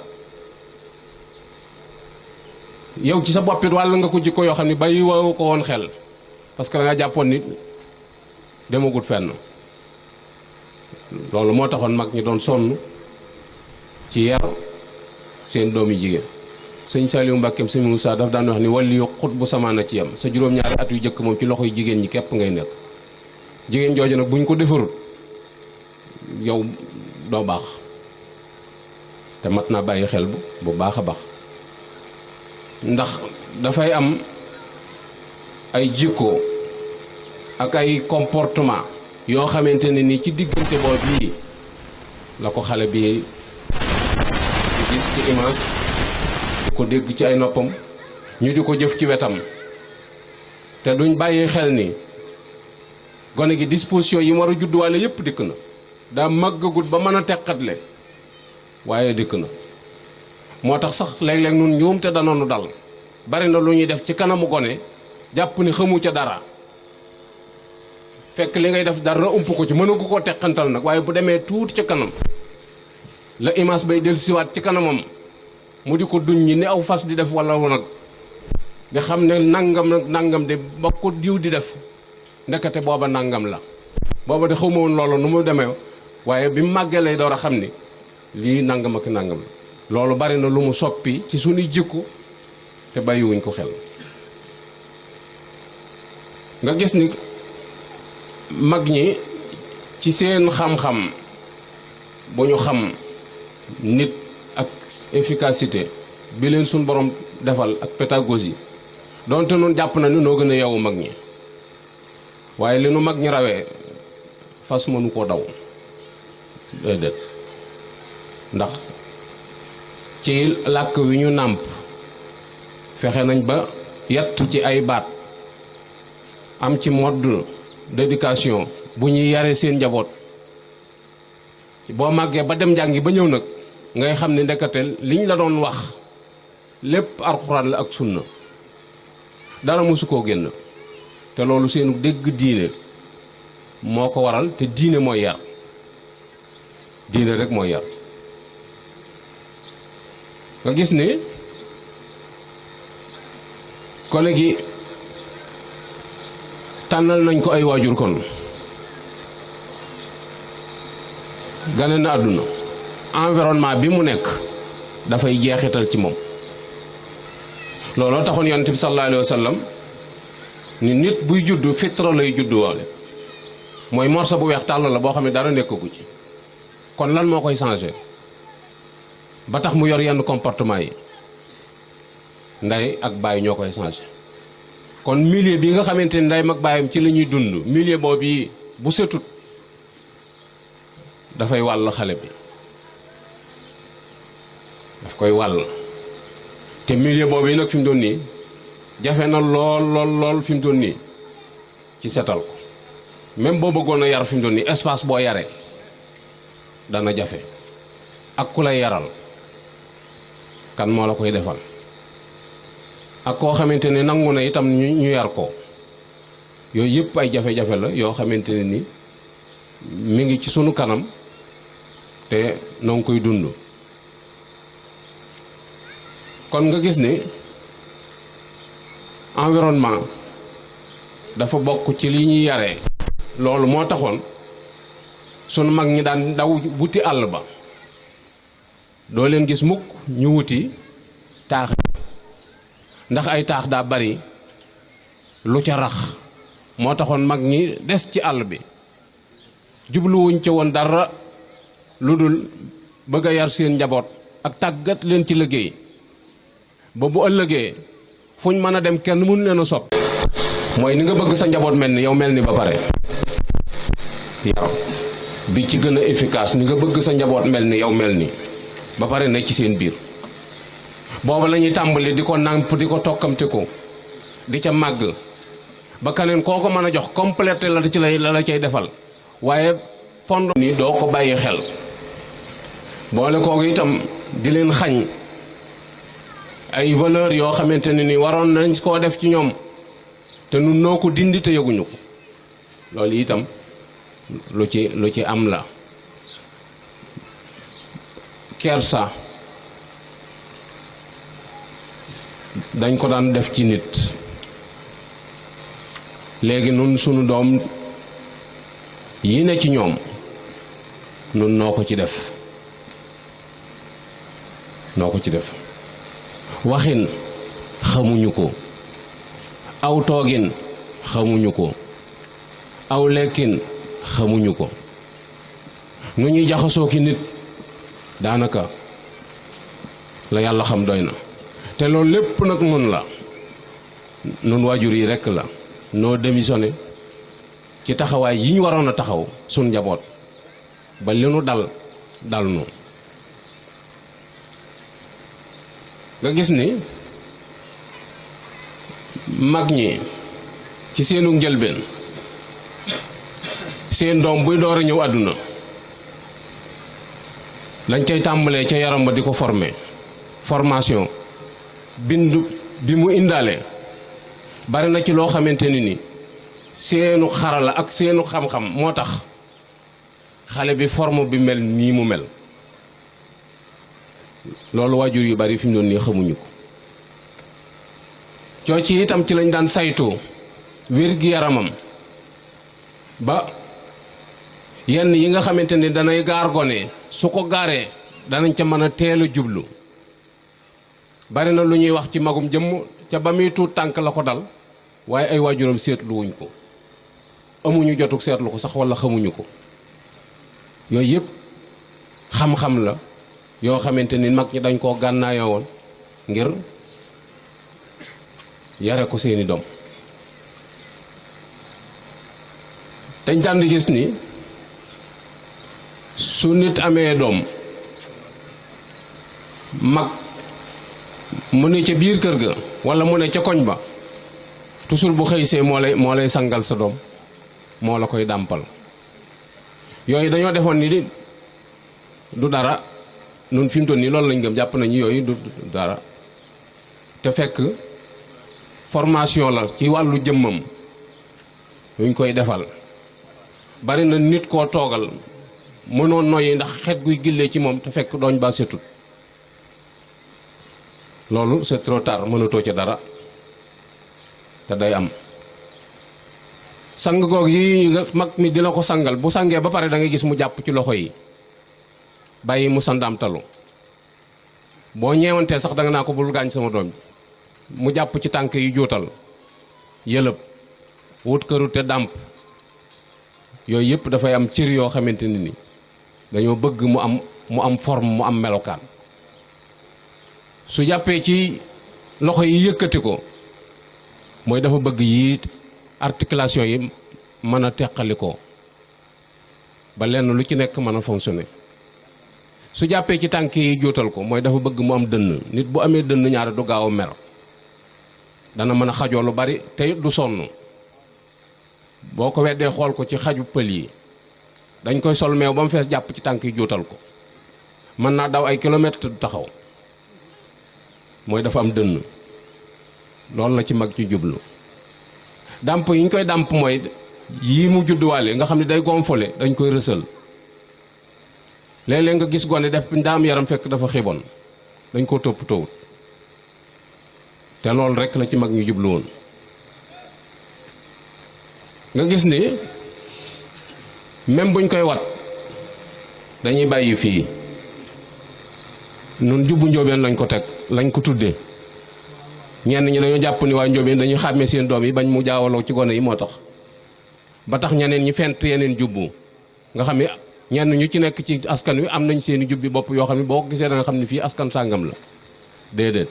Speaker 2: yow ci sa boppit wàll nga ko jikko yoo xam ne bàyyi woo ko woon xel parce que da nga jàppoon nit demagut fenn loolu moo taxoon mag ñi doon sonn ci yar seen doomi jigéen sëñ Saliou Mbàkkeem sëñ Moussa daf daan wax ni wàlli yu xut bu samaana ci yam sa juróom-ñaari at yu jëkk moom ci loxoy jigéen ñi képp ngay nekk jigéen jooju nag buñ ko defarut yow doo baax te mat naa bàyyi xel bu baax a baax ndax dafay am ay jikko ak ay comportement yoo xamante ne ni ci diggante boobu bii la ko xale bi di gis ci image di ko dégg ci ay noppam ñu di ko jëf ci wetam te duñ bàyyi xel ni gone gi disposition yi war a judduwaale yépp dikk na daa màggagut ba mën a teqatle waaye dikk na moo tax sax léeg-léeg nun ñoom te danoonu dal bari na lu ñuy def ci kanamu gone jàpp ni xamu ca dara fekk li ngay def dara ump ko ci mënu ko teqantal nag waaye bu demee tuuti ca kanam la image bay dellusiwaat ci kanamam mu di ko duñ ñi ni aw fas di def wala nag di xam ne nangam nag nangam de ba ko diw di def ndekete booba nangam la booba de xawma woon loolu nu mu demee waaye bi mu màggee lay door a xam ni lii nangam ak nangam la loolu bari na lu mu soppi ci suñuy jikko te bàyyiwuñ ko xel nga gis ni mag ñi ci seen xam-xam bu ñu xam nit ak efficacité bi leen suñ borom defal ak pédagogie donte nun jàpp na ni noo gën a yeewu mag ñi waaye li nu mag ñi rawee fas mënu koo daw déedéet ndax ci làkk wi ñu nàmp fexe nañ ba yatt ci ay baat am ci mode d'éducation bu ñuy yare seen njaboot boo màggee ba dem njàngi ba ñëw nag ngay xam ne ndekete liñ la doon wax lépp alxuraan la ak sunna dara mosu koo génn te loolu seenu dégg diine moo ko waral te diine mooy yar diine rek mooy yar nga gis ni gone gi tànnal nañ ko ay waajur kon gane na àdduna environnement bi mu nekk dafay jeexital ci moom looloo taxoon yonent bi sallallahu alayhi wa sallam ni nit buy juddu fitra lay juddu waale mooy morso bu weex tàll la boo xam ne dara nekkagu ci kon lan moo koy changé ba tax mu yor yenn comportement yi ndey ak baay ñoo koy changé kon milieu bi nga xamante ni ndey mag baayam ci la ñuy dund milieu boobu yi bu setut dafay wàll xale bi daf koy wàll te milieu boobu yi nag fi mu doon nii jafe na lool fi mu doon nii ci setal ko même boo bëggoon a yar fi mu doon nii espace boo yaree dana jafe ak ku lay yaral kan moo la koy defal ak koo xamante ne nangu na itam ñu yar ko yooyu yëpp ay jafe-jafe la yoo xamante ne ni mi ngi ci sunu kanam te noo ngi koy dund kon nga gis ni environnement dafa bokk ci li ñuy yaree loolu moo taxoon sunu mag ñi daan daw wuti àll ba doo leen gis mukk ñu wuti taax ndax ay taax daa bari lu ca rax moo taxoon mag ñi des ci àll bi jubluwuñ ca woon dara lu dul bëgg a yar seen njaboot ak tàggat leen ci liggéey ba bu ëllëgee fuñ mën a dem kenn mënu leen a sopp mooy ni nga bëgg sa njaboot mel ni yow mel ni ba pare yar bi ci gën a efficace ni nga bëgg sa njaboot mel ni yow mel ni ba pare ne ci seen biir booba la ñuy tàmbali di ko nàmp di ko tokkamte ko di ca màgg ba kaneen koo ko mën a jox complété la ci la la cay defal waaye fond ni doo ko bàyyi xel boole kooku itam di leen xañ ay valeur yoo xamante ne ni waroon nañ koo def ci ñoom te nun noo ko dindi te yëguñu ko loolu itam lu ci am la kersa dañ ko daan def ci nit léegi nun sunu doom yi ne ci ñoom nun noo ko ci def waxin xamuñu ko aw toogin xamuñu ko aw lekkin xamuñu ko nu ñuy jaxasoo ki nit daanaka la yàlla xam doy na te loolu lépp nag nun la nun waajur yi rekk la noo démissionné ci taxawaay yi ñu waroon a taxaw sun njaboot ba li nu dal nu nga gis ni mag ñi ci seenu njëlbeen seen doom buy door a ñëw àdduna lañ cay tàmbalee ca yaram ba di ko formation bindu bi mu indaale bari na ci loo xamante ni seenu xarala ak seenu xam-xam moo tax xale bi forme bi mel nii mu mel loolu waajur yu bari fi mu doon nii xamuñu ko coo ci itam ci lañ daan saytoo wér-gi-yaramam ba yenn yi nga xamante ni danay gaar gone su ko gaaree danañ ca mën a teel a jublu bari na lu ñuy wax ci magum jëmm ca ba muy tuut tànk la ko dal waaye ay waajuram seetluwuñ ko amuñu jotug seetlu ko sax walla xamuñu ko yooyu yëpp xam-xam la yoo xamante ni mag ñi dañ koo gànnaayoo woon ngir yare ko seeni doom dañ daan di gis ni su nit amee doom mag mu ne ca biir kër ga walla mu ne ca koñ ba toujours bu xëysee moo lay sangal sa doom moo la koy dàmpal yooyu dañoo defoon ni di du dara nun fi mu toll nii loolu lañ gëm jàpp nañu yooyu du dara te fekk formation la ci wàllu jëmmam yuñ koy defal bari na nit koo toogal mënoon noyyi ndax xet guy gillee ci moom te fekk dooñ ba setut loolu c'est trop tard mënatoo ca dara te day am sang goog yi mag mi dina ko sangal bu sangee ba pare da ngay gis mu jàpp ci loxo yi bàyyi mu sandaamtalu boo ñeewantee sax da nga naa ko bul gaañ sama doom mu jàpp ci tànk yi juutal yëlëb wut këru te dàmp yooyu yëpp dafay am cër yoo xamante ni dañoo bëgg mu am forme mu am melokaan su jàppee ci loxo yi yëkkati ko mooy dafa bëgg yi articulation yi mën a teqali ko ba lenn lu ci nekk mën a fonctionner su jàppee ci tànk yi juutal ko mooy dafa bëgg mu am dënn nit bu amee dënn ñaari du gaaw a mer dana mën a xajoo lu bari te du sonn boo ko weddee xool ko ci xaju pël yi dañ koy sol meew ba mu fees jàpp ci tànk yi juutal ko mën naa daw ay kilomètres te du taxaw mooy dafa am dënn loolu la ci mag ci jublu dàmp yi ñu koy dàmp mooy yii mu judduwaale nga xam ne day gonflé dañ koy rësal léeg-léeg nga gis gone def ndaam yaram fekk dafa xiboon dañ koo topp tawut te loolu rekk la ci mag ñu jublu woon nga gis ni même buñ koy wat dañuy bàyyi fii nun jubbu njóobeen lañ ko teg lañ ko tuddee ñenn ñi dañoo jàpp ni waa njóobeen dañuy xàmmee seen doom yi bañ mu jaawaloo ci gone yi moo tax ba tax ñeneen ñi fent yeneen jubbu nga xam ne ñenn ñu ci nekk ci askan wi am nañ seeni jubbi bopp yoo xam ne boo ko gisee da nga xam ne fii askan sàngam la déedéet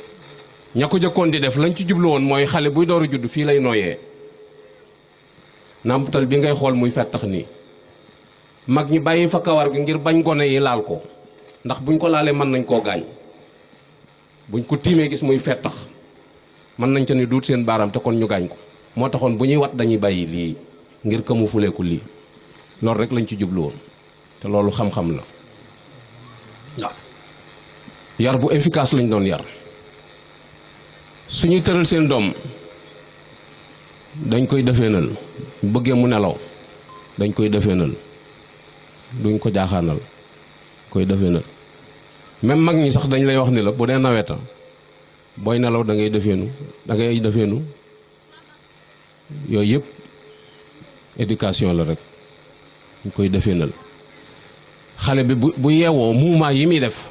Speaker 2: ña ko jëkkoon di def lañ ci jublu woon mooy xale buy door a judd fii lay nooyee nàmputal bi ngay xool muy fettax nii mag ñi bàyyi fa kawar gi ngir bañ gone yi laal ko ndax buñ ko laalee mën nañ koo gaañ buñ ko tiimee gis muy fettax mën nañ ca ni duut seen baaraam te kon ñu gaañ ko moo taxoon bu ñuy wat dañuy bàyyi lii ngir ka mu fuleeku lii loolu rek lañ ci jublu woon te loolu xam-xam la waaw yar bu efficace lañ doon yar suñuy tëral seen doom dañ koy defeenal bu bëggee mu nelaw dañ koy defeenal duñ ko jaaxaanal koy defeenal même mag ñi sax dañ lay wax ni la bu dee naweta booy nelaw da ngay defeenu yooyu yëpp éducation la rek dañ koy defeenal xale bi bu yeewoo mouvement yi muy def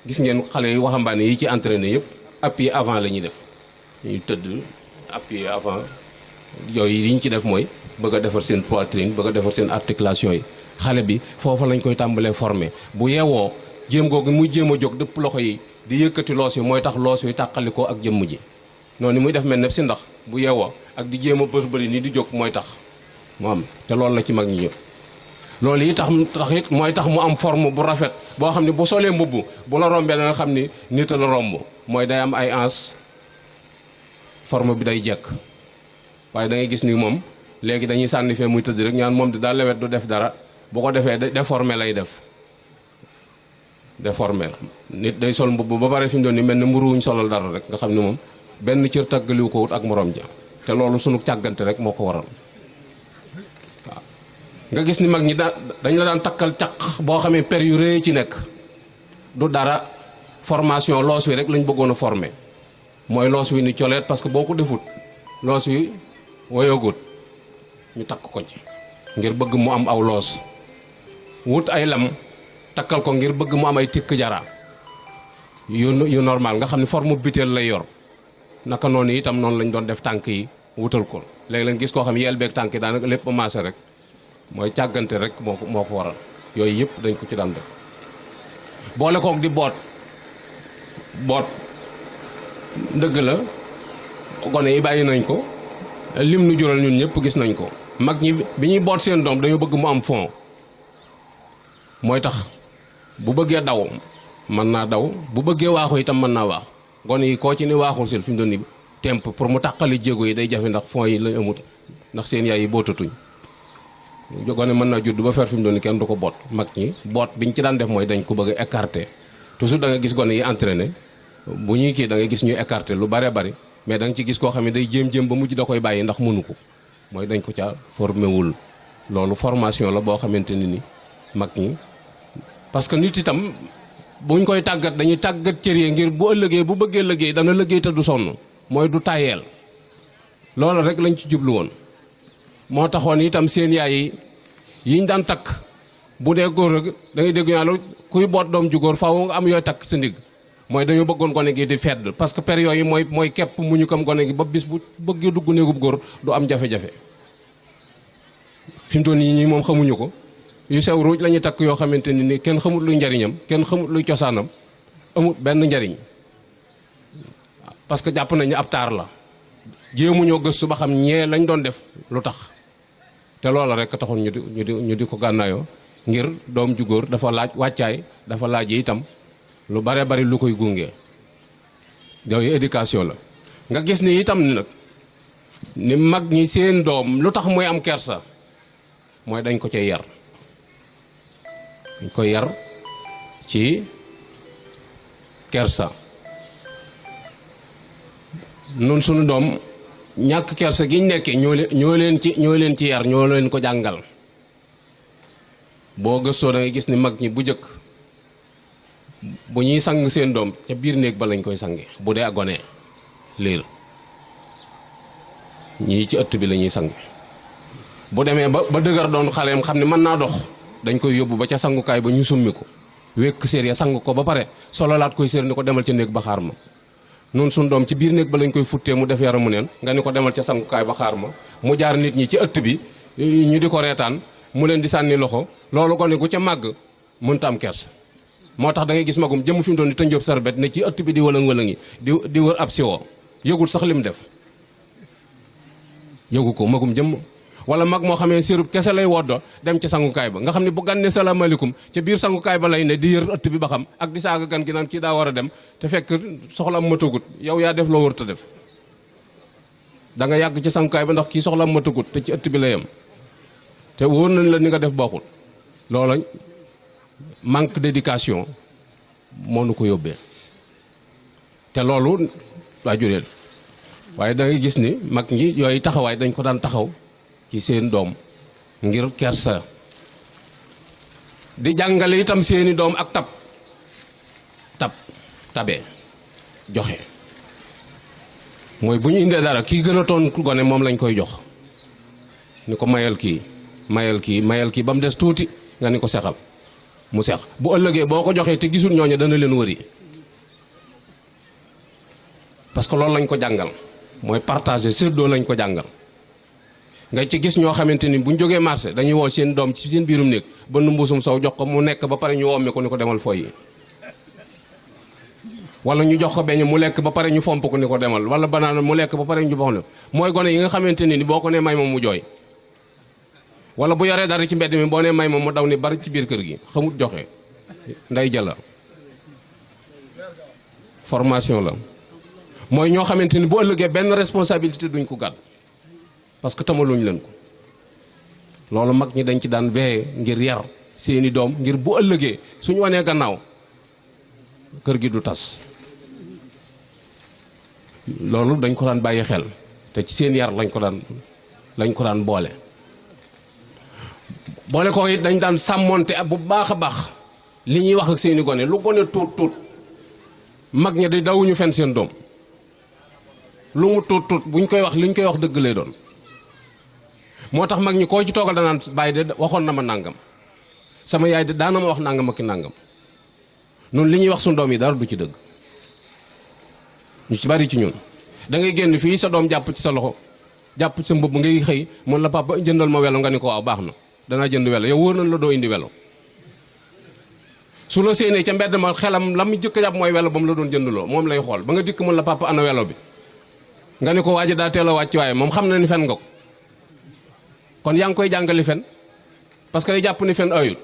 Speaker 2: gis ngeen xale yi waxambaane yi ci entraîné yëpp appui avant la ñuy def ñuy tëdd appui avant yooyu yi ñu ci def mooy bëgg a defar seen poitrine bëgg a defar seen articulation yi xale bi foofa lañ koy tàmbalee formé bu yeewoo jéem googu muy jéem a jóg dëpp loxo yi di yëkkati loos yi mooy tax loos wi tàqalikoo ak jëmm ji noonu muy def mel ne si ndax bu yeewoo ak di jéem a bëri nii di jóg mooy tax mu am te loolu la ci mag ñi ñëpp loolu yi tax it mooy tax mu am forme bu rafet boo xam ne bu solee mbubb bu la rombee da nga xam ni nit a la romb mooy day am ay ans forme bi day jekk waaye da ngay gis ni moom léegi dañuy sànni fee muy tëdd rek ñaan moom di daal lewet du def dara bu ko defee déformé lay def déformé nit day sol mbubb ba pare fi mu doon ni mel ne mburuwuñ solal dara rek nga xam ni moom benn cër tàggaliwu ko wut ak morom ja te loolu sunu càggante rek moo ko waral waaw nga gis ni mag ñi dañ la daan takkal caq boo xamee per yu rëy ci nekk du dara formation loos wi rek lañ bëggoon a formé mooy loos wi ni coleet parce que boo ko defut loos wi woyogut ñu takk ko ci ngir bëgg mu am aw loos wut ay lam takkal ko ngir bëgg mu am ay tikk jara yu normal nga xam ne forme butéel lay yor naka noonu itam noonu lañ doon def tànk yi wutal ko léegi lañ gis koo xam yeel beeg tànk yi daanaka lépp maase rek mooy càggante rek moo ko waral yooyu yëpp dañ ko ci daan def boole kook di boot dëgg la gone yi bàyyi nañ ko lim nu jural ñun ñëpp gis nañ ko mag ñi bi ñuy boot seen doom dañoo bëgg mu am fond mooy tax bu bëggee daw mën naa daw bu bëggee waaxu itam mën naa waax gone yi koo ci ni waaxul sil fi mu doon ni temp pour mu tàqali jéego yi day jafe ndax fond yi lañ amut ndax seen yaay yi bootatuñ gone mën naa judd ba fer fi mu doon ni kenn du ko boot mag ñi boot biñ ci daan def mooy dañ ko bëgg a écarter toujours da nga gis gone yi entraîné bu ñuy kii da nga gis ñuy écarter lu bare bari mais da nga ci gis koo xam ne day jéem ba mujj da koy bàyyi ndax mënu ko mooy dañ ko ca formé wul loolu formation la boo xamante ni mag ñi parce que nit itam buñ koy tàggat dañuy tàggat cër yi ngir bu ëllëgee bu bëggee liggéey dana liggéey te du sonn mooy du tàyyeel loolu rek lañ ci jublu woon moo taxoon itam seen yaay yi yiñ daan takk bu dee góor ak da ngay dégg ñaa kuy boot doom ju góor faaw nga am yooy takk sa ndigg mooy dañoo bëggoon gone gi di fedd parce que per yooyu mooy képp mu ñu kam gone gi ba bis bu bëggee dugg néegub góor du am jafe-jafe fi mu toll nii ñii moom xamuñu ko yu sew ruuj la ñuy takk yoo xamante ni kenn xamut luy njariñam kenn xamut luy cosaanam amut benn njariñ parce que jàpp nañu ab taar la jéemuñoo gëstu ba xam ñee lañ doon def lu tax te loola rek taxoon ñu di ko gànnaayoo ngir doom ju góor dafa laaj wàccaay dafa laaj itam lu bare bari lu koy gunge yooyu éducation la nga gis ni itam nag ni mag ñi seen doom lu tax muy am kersa mooy dañ ko cay yar dañ koy yar ci kersa nun sunu doom ñàkk kersa giñ nekkee ñoo leen ci yar ñoo leen ko jàngal boo gëstoo da ngay gis ni mag ñi bu jëkk bu ñuy sang seen doom ca biir néeg ba lañ koy sange bu dee gone liir ñii ci ëtt bi la ñuy sange bu demee ba dëgër doon xaleem xam ne mën naa dox dañ koy yóbbu ba ca sangukaay ba ñu summi ko wékk séer ya sang ko ba pare sololaat koy séer ni ko demal ca néeg ba xaar ma noonu suñ doom ci biir néeg ba lañ koy futtee mu def yaramu neen nga ni ko demal ca sangukaay ba xaar ma mu jaar nit ñi ci ëtt bi ñu di ko reetaan
Speaker 3: mu leen di sànni loxo loolu gone gu ca màgg mënta am kers moo tax da ngay gis magum jëm fi mu doon di tënjëb sarbet ne ci ëtt bi di wëlëng-wëlëngi di wër ab siwoo yëgul sax lim def yëgu ko magum jëm. wala mag moo xamee sirub kese lay woddo dem ci sangukaay ba nga xam ne bu gan ne salaamaaleykum ca biir sangukaay ba lay ne di yër ëtt bi ba xam ak di saaga gan gi naan kii daa war a dem te fekk soxla am matagut yow yaa def loo wër te def da nga yàgg ci sangukaay ba ndax kii soxla am matagut te ci ëtt bi la yem te wóor nañ la ni nga def baaxul loola manque d'éducation moo nu ko yóbbee te loolu waa jureel waaye da ngay gis ni mag ñi yooyu taxawaay dañ ko daan taxaw ci seen doom ngir kersa di jàngale itam seeni doom ak tabe joxe mooy bu ñu indee dara kii gën a toon gone moom lañ koy jox ni ko mayal kii ba mu des tuuti nga ni ko sexal mu sex bu ëllëgee boo ko joxee te gisul ñooñu dana leen wëri parce que loolu lañ ko jàngal mooy partager séddoo lañ ko jàngal nga ci gis ñoo xamante ni buñ jógee marché dañuy woo seen doom ci seen biirum néeg ba nu mbuusum sow jox ko mu nekk ba pare ñu womme ko ni ko demal foy yi wala ñu jox ko beñ mu lekk ba pare ñu fomp ko ni ko demal wala banaan mu lekk ba pare ñu jox ne mooy gone yi nga xamante ni boo ko nee may moom mu jooy wala bu yoree dara ci mbedd mi boo nee may moom mu daw ni bari ci biir kër gi xamut joxe nday jëla formation la mooy ñoo xamante ni bu ëllëgee benn responsabilité duñ ko gàdd parce que tamaluñ leen ko loolu mag ñi dañ ci daan veillé ngir yar seeni doom ngir bu ëllëgee suñu wanee gannaaw kër gi du tas loolu dañ ko daan bàyyi xel te ci seen yar lañ ko daan boole ko it dañ daan sàmmonte bu baax a baax li ñuy wax ak seeni gone lu gone tuut mag ñi di dawuñu fen seen doom lu mu tuut buñ koy wax liñ koy wax dëgg lay doon moo tax mag ñi koo ci toogal danaan bàyyi de waxoon na ma nàngam sama yaay de daana ma wax nàngam ak ki nàngam noonu li ñuy wax suñu doom yi dara du ci dëgg ñu ci bari ci ñun da ngay génn fii sa doom jàpp ci sa loxo jàpp ci sa mbubb ngay xëy mën la papa jëndal ma welo nga ni ko waaw baax na danaa jënd welo yow wóor nañ la doo indi welo su la séenee ca mbedd ma xelam la mu jëkk a jàpp mooy welo ba mu la doon jëndloo moom lay xool ba nga dikk mën la papa ana welo bi nga ni ko waaja daa teel a wàcc waaye moom xam na ni fen nga ko kon yaa ngi koy jàngali fen parce que day jàpp ni fen ayul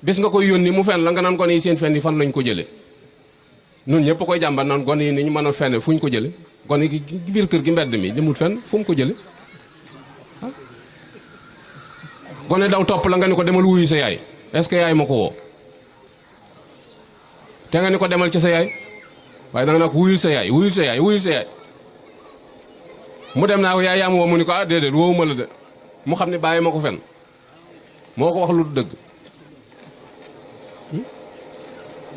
Speaker 3: bis nga koy yónni mu fen la nga naan gone yi seen fen yi fan lañ ko jële nun ñëpp koy jàmbat naan gone yi ni ñu mën a fene fu ñu ko jële gone gi biir kër gi mbedd mi demul fen fu mu ko jële gone daw topp la nga ni ko demal wuyu sa yaay est-ce que yaay ma ko woo te nga ni ko demal ci sa yaay waaye da nga naa ko wuyul sa yaay mu dem naa ko yaay yaa ma woo mu ni ko ah déedéet woowuma la de mu xam ne bàyyi ma ko fen moo ko wax lu dëgg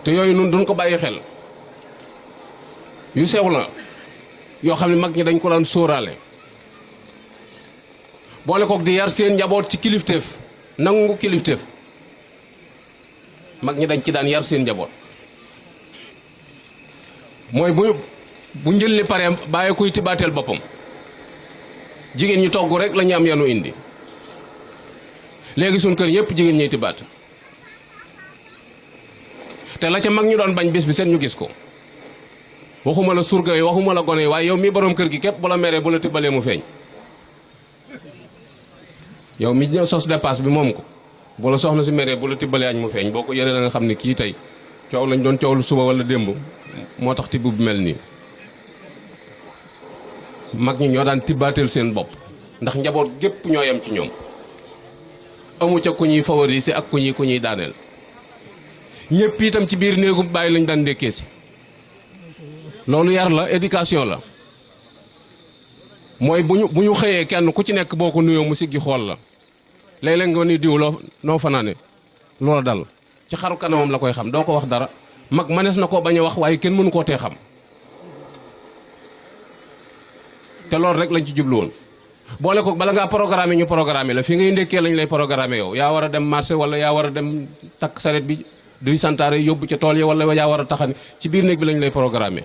Speaker 3: te yooyu nun duñ ko bàyyi xel yu sew la yoo xam ne mag ñi dañ ko daan sóoraale boole kook di yar seen njaboot ci kilifteef nangu kilifteef mag ñi dañ ci daan yar seen njaboot mooy bu njël li pare bàyyi kuy tibaateel boppam jigéen ñi togg rek la ñu am yanu indi léegi suñ kër yëpp jigéen ñiy tibaat te la ca mag ñu doon bañ bis bi seen ñu gis ko waxuma la surga yi waxuma la gone yi waaye yow mii borom kër gi képp bu la meree bu la tibbalee mu feeñ yow mi sos dépasse bi moom ko bu la soxna si meree bu la tibbalee añ mu feeñ boo ko yëree da nga xam ne kii tey coow lañ doon coow lu suba wala démb moo tax tibb bi mel nii mag ñi ñoo daan tibbaateel seen bopp ndax njaboot gépp ñoo yem ci ñoom amu ca ku ñuy favoriser ak ku ñuy daaneel ñëpp itam ci biir néegu bàyyi lañ daan ndékkee si loolu yar la éducation la mooy bu ñu xëyee kenn ku ci nekk boo ko nuyoo mu siggi xool la léeg-léeg nga ni diw noo fanaane loola dal ci xaru kanamam la koy xam doo ko wax dara mag manees na koo bañ a wax waaye kenn mënu koo tee xam te loolu rek lañ ci jublu woon boole ko bala ngaa programme ñu programme la fi ngay ndékkee lañ lay programme yow yaa war a dem marché wala yaa war a dem takk saret bi duy santaare yóbbu ca tool yi wala yaa war a taxani ci biir néeg bi lañ lay programme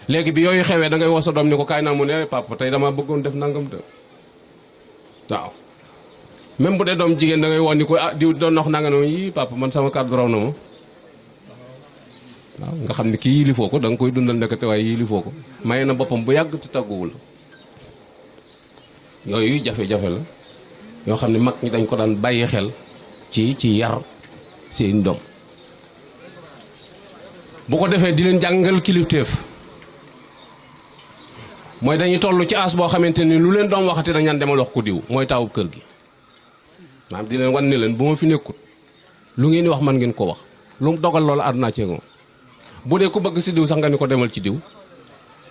Speaker 3: léegi bi yooyu xewee da ngay woo sa doom ni ko kaay naa mu ne papa tey dama bëggoon def nangam te waaw même bu dee doom jigéen da ngay woon ni ko ah diw doon nox nanga ne yi papa man sama kàddu raw na ma waaw nga xam ne kii yilifoo ko da nga koy dundal ndekete waaye yilifoo ko maye na boppam bu yàgg te tàgguwul yooyu jafe-jafe la yoo xam ne mag ñi dañ ko daan bàyyi xel ci yar seen doom bu ko defee di leen jàngal kilifteef mooy dañuy toll ci as boo xamante ni lu leen doom waxati dañ naan demal wax ko diw mooy taawub kër gi maanaam di leen wan ne leen bu ma fi nekkut lu ngeen di wax man ngeen ko wax lu mu dogal loolu àdduna cee moom bu dee ku bëgg si diw sax nga ni ko demal ci diw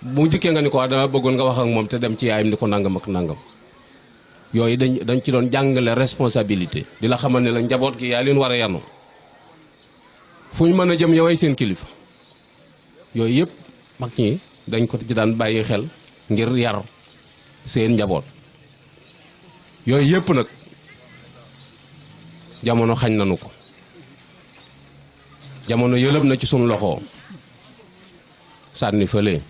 Speaker 3: bu njëkkee nga ni ko dama bëggoon nga wax ak moom te dem ci yaayam ni ko nangam ak nangam yooyu dañ ci doon jàngale responsabilité di la xamal ne la njaboot gi yaa leen war a yanu fu ñu mën a jëm yoway seen kilifa yooyu yëpp mag ñi dañ ko ci daan bàyyi xel ngir yar seen njaboot yooyu yëpp nag jamono xañ nanu ko jamono yëlëb na ci sunu loxo sànni fële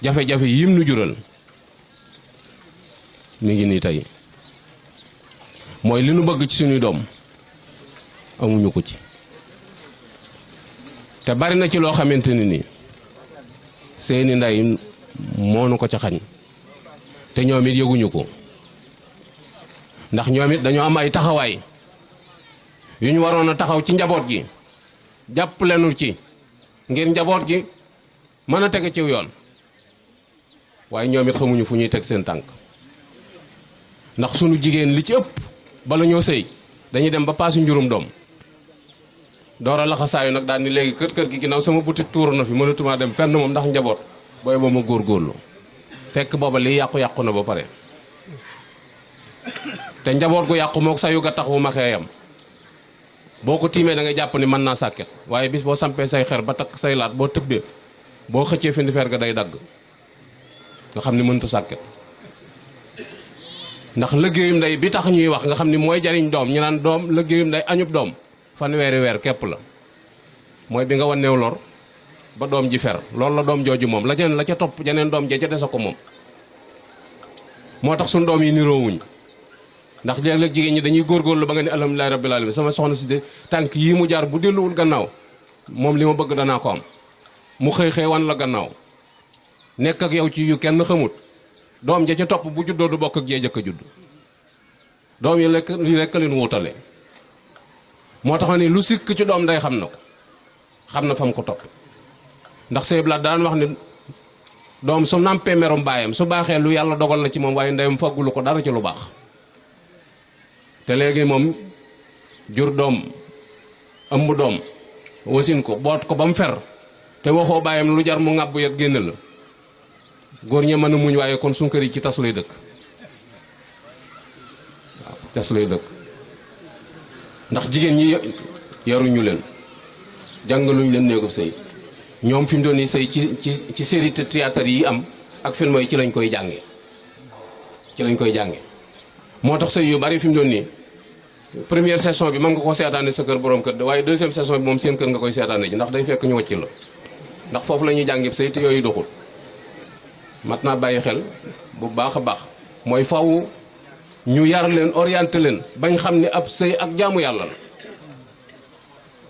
Speaker 3: jafe-jafe yim nu jural mi ngi nii tey mooy li nu bëgg ci suñuy doom amuñu ko ci te bari na ci loo xamante ni nii seeni ndey moonu ko ca xañ te ñoom it yëguñu ko ndax ñoom it dañoo am ay taxawaay yu ñu waroon a taxaw ci njaboot gi jàpp leenu ci ngir njaboot gi mën a tege ciw yoon waaye ñoom it xamuñu fu ñuy teg seen tànk ndax sunu jigéen li ci ëpp bala ñoo sëy dañuy dem ba paasu njurum doom door a laxasaayu nag daal ni léegi kër gi ginnaaw sama butit tuuru na fi mënatuma dem fenn moom ndax njaboot booy ba ma góorgóorlu fekk booba li yàqu-yàqu na ba pare te njaboot gu yàqu mook sayu ga tax wu ma xeeyam boo ko tiimee da ngay jàpp ni mën naa sàkket waaye bis boo sampee say xer ba takk say laat boo tëbbee boo xëccee fi ndi fer ga day dagg nga xam ni mënta sàkket ndax liggéeyum ndey bi tax ñuy wax nga xam ni mooy jariñ doom ñu naan doom liggéeyum ndey añub doom fanweeri weer képp la mooy bi nga wanneew lor ba doom ji fer loolu la doom jooju moom la jeneen la ca topp jeneen doom ja ca desa ko moom moo tax suñu doom yi niroowuñ ndax léeg-léeg jigéen ñi dañuy góorgóorlu ba nga ni alhamdulilahi rabbil alamin sama soxna si de tànk yii mu jaar bu delluwul gannaaw moom li ma bëgg danaa ko am mu xëy wan la gannaaw nekk ak yow ci yu kenn xamut doom ja ca topp bu juddoo du bokk ak jee jëkk a judd doom yi lekk li rekk leen wutale moo tax ni lu sikk ci doom day xam na ko xam na fam ko topp ndax say blaat daan wax ni doom su nampee merum baayam su baaxee lu yàlla dogal na ci moom waaye ndeyam faggulu ko dara ci lu baax te léegi moom jur doom ëmb doom wasin ko boot ko ba mu fer te waxoo baayam lu jar mu ŋàbbu yet génn la góor ña mën a muñ waaye kon sunkar yi ci tas lay dëkk waaw tas lay dëkk ndax jigéen ñi yaruñu leen jàngaluñ leen néegub sëy ñoom fi mu doon nii sëy ci série théâtre yi am ak film yi ci lañ koy jànge moo tax sëy yu bari fi mu doon nii première session bi mën nga ko seetaane sa kër borom kër waaye deuxième session bi moom seen kër nga koy seetaane ji ndax day fekk ñu wàcc la ndax foofu la ñuy jàngee sëy te yooyu doxul mat naa bàyyi xel bu baax a baax mooy faw ñu yar leen orienté leen bañ xam ne ab sëy ak jaamu yàlla la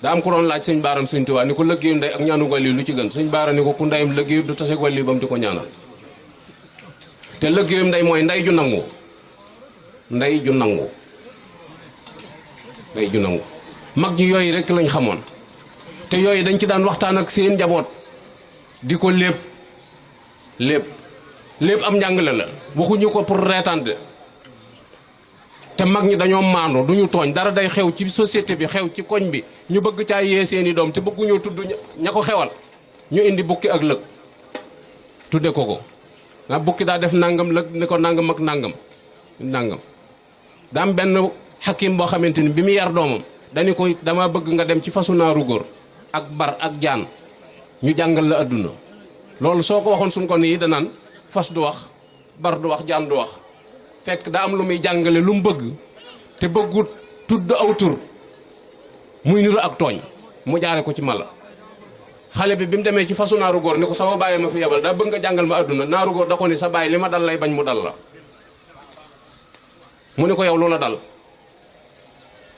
Speaker 3: daa am ko doon laaj sëñ baaram sëñ Tuubaa ni ko lëggéeyu ndey ak ñaanu wàlli lu ci gën sëñ baara ni ko ku ndeyam lëggéeyu du tase wàlli ba mu di ko ñaanal te lëggéeyum ndey mooy ndey ju nangu mag ñi yooyu rek lañ xamoon te yooyu dañ ci daan waxtaan ak seen njaboot di ko lépp am njàngale la waxuñu ko pour reetante te mag ñi dañoo maandu duñu tooñ dara day xew ci société bi xew ci koñ bi ñu bëgg caa yee seeni doom te bëgguñoo tudd ña ko xewal ñu indi bukki ak lëg tudde ko nga bukki daa def nangam lëg ne ko nangam ak nangam daa am benn xakim boo xamante ni bi mu yar doomam dañu ko dama bëgg nga dem ci fasu naaru góor ak bar ak jaan ñu jàngal la adduna loolu soo ko waxoon suñ ko nii danaan fas du wax bar du wax jaan du wax fekk daa am lu muy jàngale lu mu bëgg te bëggut tudd aw tur muy niru ak tooñ mu jaare ko ci mala xale bi mu demee ci fasu naaru góor ni ko sama bàyyi ma fi yebal daa bëgg nga jàngal ma adduna naaru góor da ko ni sa bàyyi li ma dal lay bañ mu dal la mu ne ko yow loola dal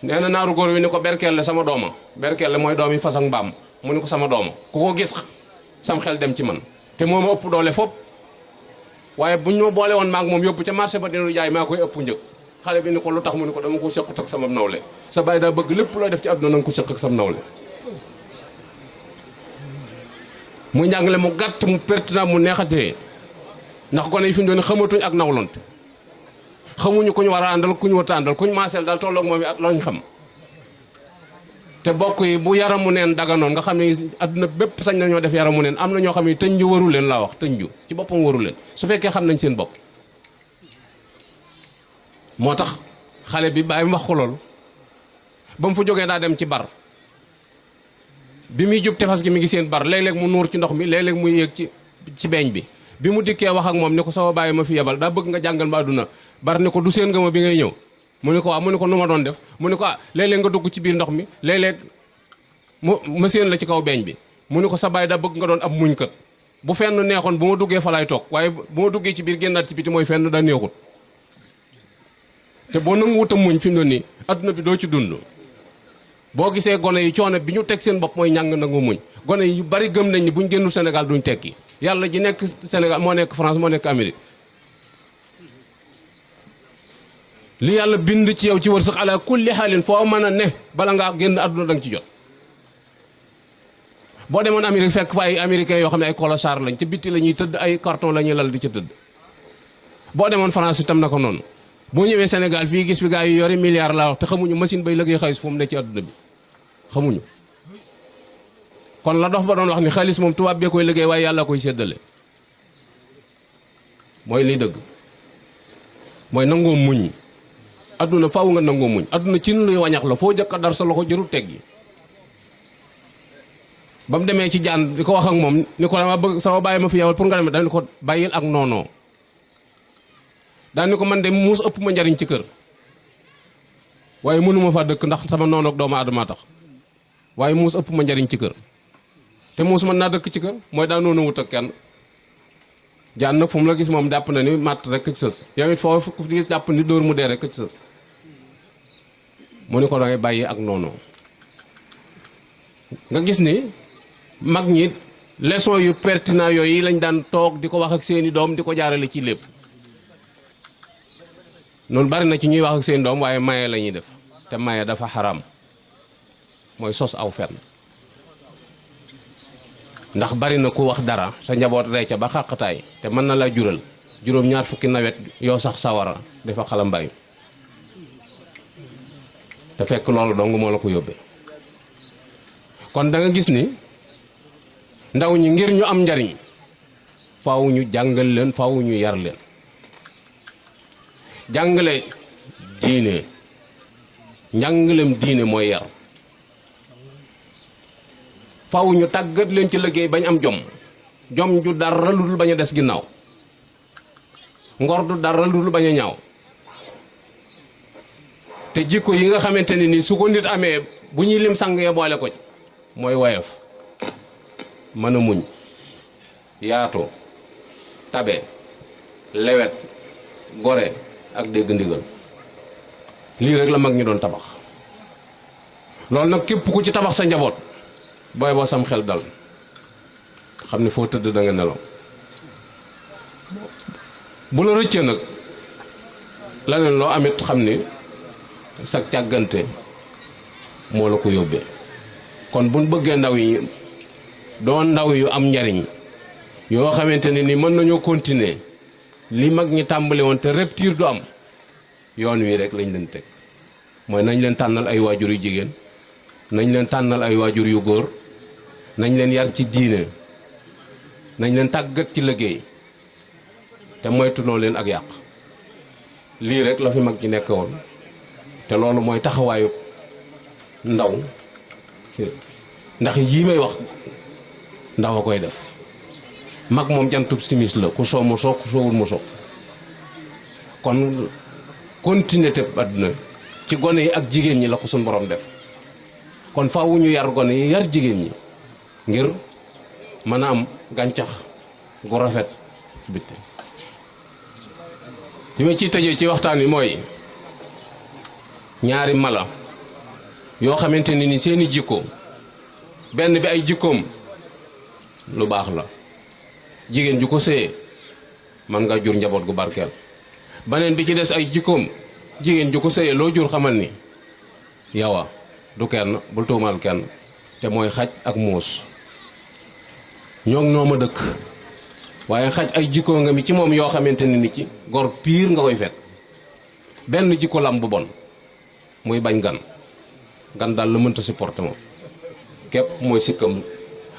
Speaker 3: nee na naaru góor wi ni ko berkelle sama dooma berkelle mooy doom yi fas ak mbaam mu ne ko sama dooma ku ko gis sam xel dem ci man te moo ma ëpp doole fop waaye buñ ma boole woon maag moom yóbbu ca marché ba dinu jaay maa koy ëpp njëg xale bi ni ko lu tax mu ne ko dama ko sequt ak sama nawle sa baay daa bëgg lépp looy def ci àdduna na nga ko seq ak sam nawle muy njàngale mu gàtt mu pertinent mu neexatee ndax gone yi fi mu doon xamatuñ ak nawlonte xamuñu ku ñu war a àndal ku ñu war a àndal ku ñu maaseel daal tolloog moom yi at lañ xam te bokk yi bu yaramu neen daganoon nga xam ne adduna bépp sañ nañoo def yaramu neen am na ñoo xam ne tënju waru leen laa wax tënju ci boppam waru leen su fekkee xam nañ seen bopp. moo tax xale bi bàyyi wax ko loolu ba mu fa jógee daa dem ci bar bi muy jub tefas gi mi ngi seen bar léeg-léeg mu nuur ci ndox mi léeg-léeg muy yéeg ci beeñ bi mu dikkee wax ak moom ni ko sama bàyyi ma fi yebal daa bëgg nga jàngal ma àdduna bar ni ko du seen nga ma bi ngay ñëw mu ni ko waaw mu ni ko nu ma doon def mu ni ko léeg-léeg nga dugg ci biir ndox mi léeg-léeg ma seen la ci kaw beeñ bi mu ni ko sa bàyyi daa bëgg nga doon ab muñkat bu fenn neexoon bu ma duggee fa laay toog waaye bu ma duggee ci biir génnaat ci biti mooy fenn daa neexut te boo nangu wut a muñ fi mu doon nii adduna bi doo ci dund boo gisee gone yi coono bi ñu teg seen bopp mooy ñàng nangu muñ gone yi yu bari gëm nañ ni buñ génnul Sénégal duñ tekki yàlla ji nekk Sénégal moo nekk France moo nekk Amérique li yàlla bind ci yow ci wërsëg ala kulli xaalin foo mën a ne bala ngaa génn adduna da nga ci jot boo demoon Amérique fekk fa ay américains yoo xam ne ay colossar lañ ci bitti la ñuy tëdd ay carton la ñuy lal di ca tëdd boo demoon France itam na ko noonu boo ñëwee Sénégal fii gis fi gars yi yori milliards laa wax te xamuñu machine bay liggéey xaalis fu mu ne ci adduna bi xamuñu kon la dox ba doon wax ni xaalis moom tubaab bee koy liggéey waaye yàlla koy séddale mooy liy dëgg mooy nangoo muñ adduna faaw nga nangoo muñ adduna ci luy wañax la foo jëkk a dar sa loxo jërul teggi ba mu demee ci jaan di ko wax ak moom ni ko dama bëgg sama bàyyi ma fi yewal pour nga demee dañ ko bàyyil ak noonoo daan ni ko man de muus ëpp ma njariñ ci kër waaye mënuma faa dëkk ndax sama noonu ak doomu aadama tax waaye muus ëpp ma njariñ ci kër te muus mën naa dëkk ci kër mooy daa noonu wut ak kenn jaan nag fu mu la gis moom jàpp na ni matt rek ci sës yow it foofu gis jàpp ni dóor mu dee rek ci sës mu ni ko dangay bàyyi ak noonu nga gis ni mag ñi leçon yu pertinent yooyu lañ daan toog di ko wax ak seeni doom di ko jaarale ci lépp noonu bari na ci ñuy wax ak seen doom waaye maye la ñuy def te maye dafa xaram mooy sos aw fenn ndax bari na ku wax dara sa njaboot rey ca ba xàqataay te mën na laa jural juróom-ñaar fukki nawet yoo sax sawara dafa xala mbay te fekk loolu dong moo la ko yóbbee kon da nga gis ni ndaw ñi ngir ñu am njariñ faaw ñu jàngal leen faaw ñu yar leen jàngale diine njàngalem diine mooy yar faw ñu tàggat leen ci liggéey bañ am jom ju dara lu dul bañ a des ginnaaw ngor du dara lu dul bañ a ñaaw te jikko yi nga xamante ne ni su ko nit amee bu ñuy lim sang ya boole ko ci mooy woyof mën a muñ yaatu tabe lewet gore ak dégg ndigal lii rek la mag ñi doon tabax loolu nag képp ku ci tabax sa njaboot booy boo sam xel dal xam ni foo tëdd da nga nelaw bu la rëccee nag leneen loo amit xam ni sa càggante moo la ko yóbbee kon buñ bëggee ndaw yi doon ndaw yu am njariñ yoo xamante ne ni mën nañoo continuer li mag ñi tàmbali woon te rupture du am yoon wi rek lañ leen teg mooy nañ leen tànnal ay waajur yu jigéen nañ leen tànnal ay waajur yu góor nañ leen yar ci diine nañ leen tàggat ci liggéey te moytuloo leen ak yàq lii rek la fi mag ñi nekk woon te loolu mooy taxawaayu ndaw ndax yii may wax ndaw a koy def mag moom jantub simis la ku soo mu soo ku soowul mu soo kon continuer te àdduna ci gone yi ak jigéen ñi la ko suñ borom def kon faaw ñu yar gone yi yar jigéen ñi ngir mën a am gàncax gu rafet bitti li ma ciy tëjee ci waxtaan wi mooy ñaari mala yoo xamante ne ni seeni jikko benn bi ay jikkoom lu baax la jigéen ju ko sëyee man nga jur njaboot gu barkeel beneen bi ci des ay jikkoom jigéen ju ko sëyee loo jur xamal ni yawa du kenn bul tuumaal kenn te mooy xaj ak muus ñoo ma dëkk waaye xaj ay jikkoo nga mi ci moom yoo xamante ne ni ci gor piir nga koy fekk benn jikko lam bu bon muy bañ gan daal la mënta supporter moom képp mooy sikkam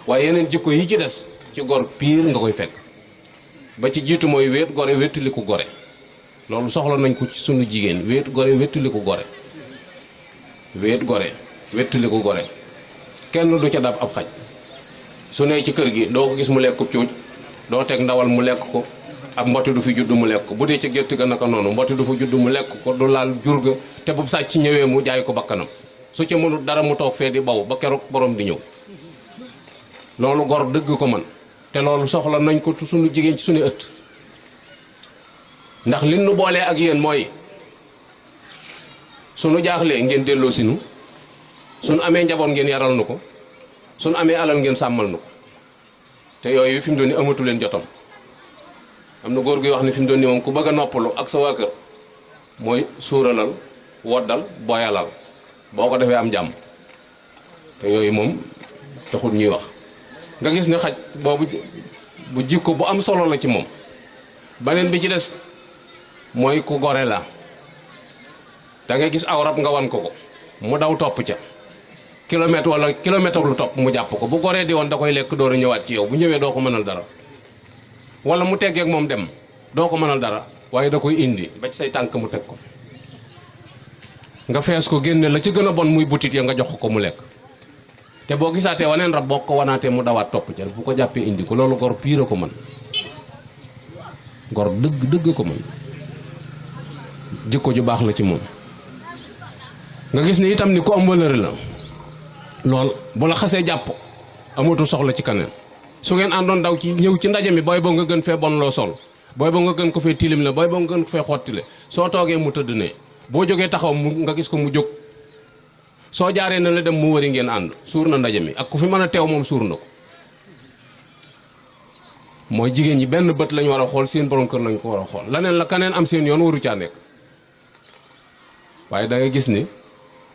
Speaker 3: waaye yeneen jikko yi ci des ci gor piir nga koy fekk ba ci jiitu mooy wéet gore wéttaliku gore loolu soxla nañ ko ci sunu jigéen wéet gore wéttaliku gore wéet gore wéttaliku gore kenn du ca dab ab xaj su nee ci kër gi doo ko gis mu lekk cuuj doo teg ndawal mu lekk ko ab mboti du fi judd mu lekk ko bu dee ci gétt ga naka noonu mboti du fi judd mu lekk ko du laal jur ga te bu sàcc ñëwee mu jaay ko bakkanam su ci mënul dara mu toog fee di baw ba keroog borom di ñëw loolu gor dëgg ko man te loolu soxla nañ ko suñu jigéen ci suñu ëtt ndax li nu boolee ak yéen mooy sunu jaaxlee ngeen delloo sinu sunu amee njaboot ngeen yaral nu ko sunu amee alal ngeen sàmmal nu ko te yooyu fi mu doon ni amatu leen jotam am na góor gi wax ni fi mu doon ni moom ku bëgg a noppalu ak sa waa kër mooy suuralal woddal boyalal boo ko defee am jàmm te yooyu moom taxul ñuy wax nga gis ne xaj boobu bu jikko bu am solo la ci moom beneen bi ci des mooy ku gore la da ngay gis aw rab nga wan ko mu daw topp ca kilomètre wala kilomètre lu topp mu jàpp ko bu goree di woon da koy lekk door a ñëwaat ci yow bu ñëwee doo ko mënal dara wala mu teggeek moom dem doo ko mënal dara waaye da koy indi ba ci say tànk mu teg ko fi nga fees ko génne la ci gën a bon muy butit ya nga jox ko mu lekk te boo gisaatee waneen rab boo ko wanaatee mu dawaat topp ca bu ko jàppee indi ko loolu gor piir a ko mën gor dëgg ko mën jikko ju baax la ci moom nga gis ni itam ni ku am valeur la lool bu la xasee jàpp amatu soxla ci kaneen su ngeen àndoon daw ci ñëw ci ndaje mi booy boo nga gën fee bon loo sol booy boo nga gën ko fee tilim la booy boo nga gën ko fee xottile soo toogee mu tëdd ne boo jógee taxaw nga gis ko mu jóg soo jaaree na la dem mu wëri ngeen ànd suur na ndaje mi ak ku fi mën a teew moom suur na ko mooy jigéen ñi benn bët lañ war a xool seen borom kër lañ ko war a xool laneen la kaneen am seen yoon waru caa nekk waaye da nga gis ni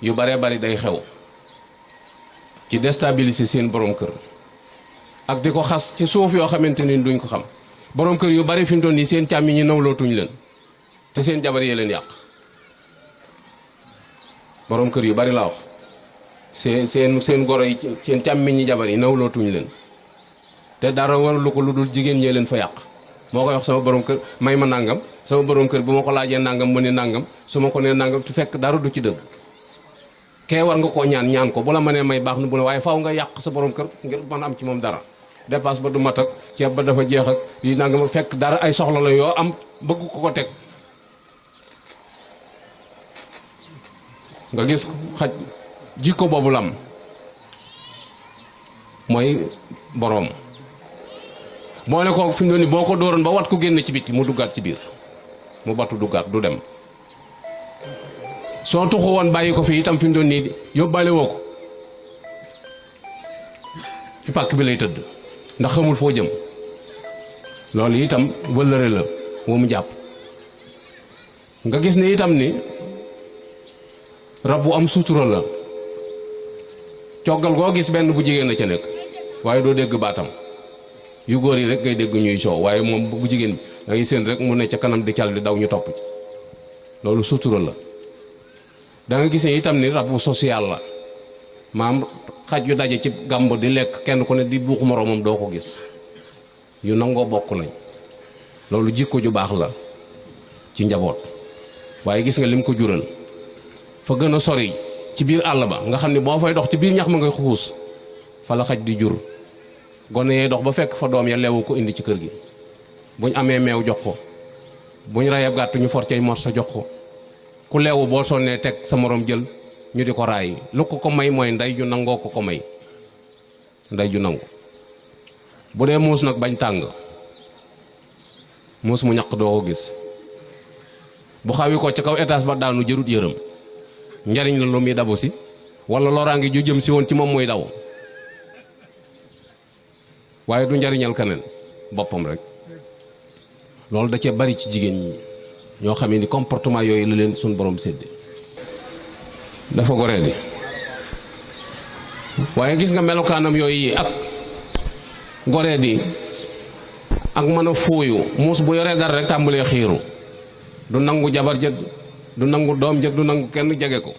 Speaker 3: yu baree bari day xew ci déstabiliser seen borom kër ak di ko xas ci suuf yoo xamante ni duñ ko xam borom kër yu bari fi mu toll nii seen càmmi ñi nawlootuñ leen te seen jabar yee leen yàq borom kër yu bari laa wax seen goro yi seen càmmi ñi jabar yi nawlootuñ leen te dara waralu ko lu dul jigéen ñee leen fa yàq moo koy wax sama borom kër may ma nangam sama borom kër bu ma ko laajee nangam mu ne nangam su ma ko nee nangam tu fekk dara du ci dëgg kee war nga koo ñaan ko bu la mënee may baax na bu la waaye faaw nga yàq sa borom kër ngir mën a am ci moom dara dépasse ba du mat ak ceeb ba dafa jeex ak yi nangam fekk dara ay soxla la yoo am bëgg ko teg nga gis xaj jikko boobu lam mooy boroom moo ne ko fi mu ne nii boo ko dóoroon ba wat ko génn ci bitti mu duggaat ci biir mu batu duggaat du dem soo tuxu woon bàyyi ko fi itam fi mu doon nii yóbbaale woo ko ci pàkk bi lay tëdd ndax xamul foo jëm loolu itam wëllëre la moo mu jàpp nga gis ne itam ni rab bu am sutura la coggal goo gis benn bu jigéen la ca nekk waaye doo dégg baatam yu góor yi rek ngay dégg ñuy coow waaye moom bu jigéen bi da ngay seen rek mu ne ca kanam di cal di daw ñu topp ci loolu sutura la da nga gis ne itam ni rab bu social la maam xaj yu daje ci gàmb di lekk kenn ku ne di buux moroomam doo ko gis yu nangoo bokk lañ loolu jikko ju baax la ci njaboot waaye gis nga lim ko jural fa gën a sori ci biir àll ba nga xam ne boo fay dox ci biir ñax ma ngay xuus fa la xaj di jur gone yee dox ba fekk fa doom ya leewu ko indi ci kër gi buñ amee meew jox ko buñ rayab gàtt ñu for cay mor sa jox ko ku leewu boo sonnee teg sa morom jël ñu di ko raay lu ko may mooy ndey ju nangoo ko may ndey ju nangu bu dee muus nag bañ tàng muus mu ñaq doo ko gis bu xawi ko ca kaw étage ba daanu jërut yërëm njariñ la lu muy dabu si wala loraange ju jëm si woon ci moom muy daw waaye du njariñal keneen boppam rek. loolu da cee bari ci jigéen ñi ñoo xam ni comportement yooyu la leen suñ borom sédde dafa goree di waaye gis nga melokaanam yooyu ak goree di ak mën a fooyu muus bu yoree dara rek tàmbalee xiiru du nangu jabar ja du nangu doom ja du nangu kenn jege ko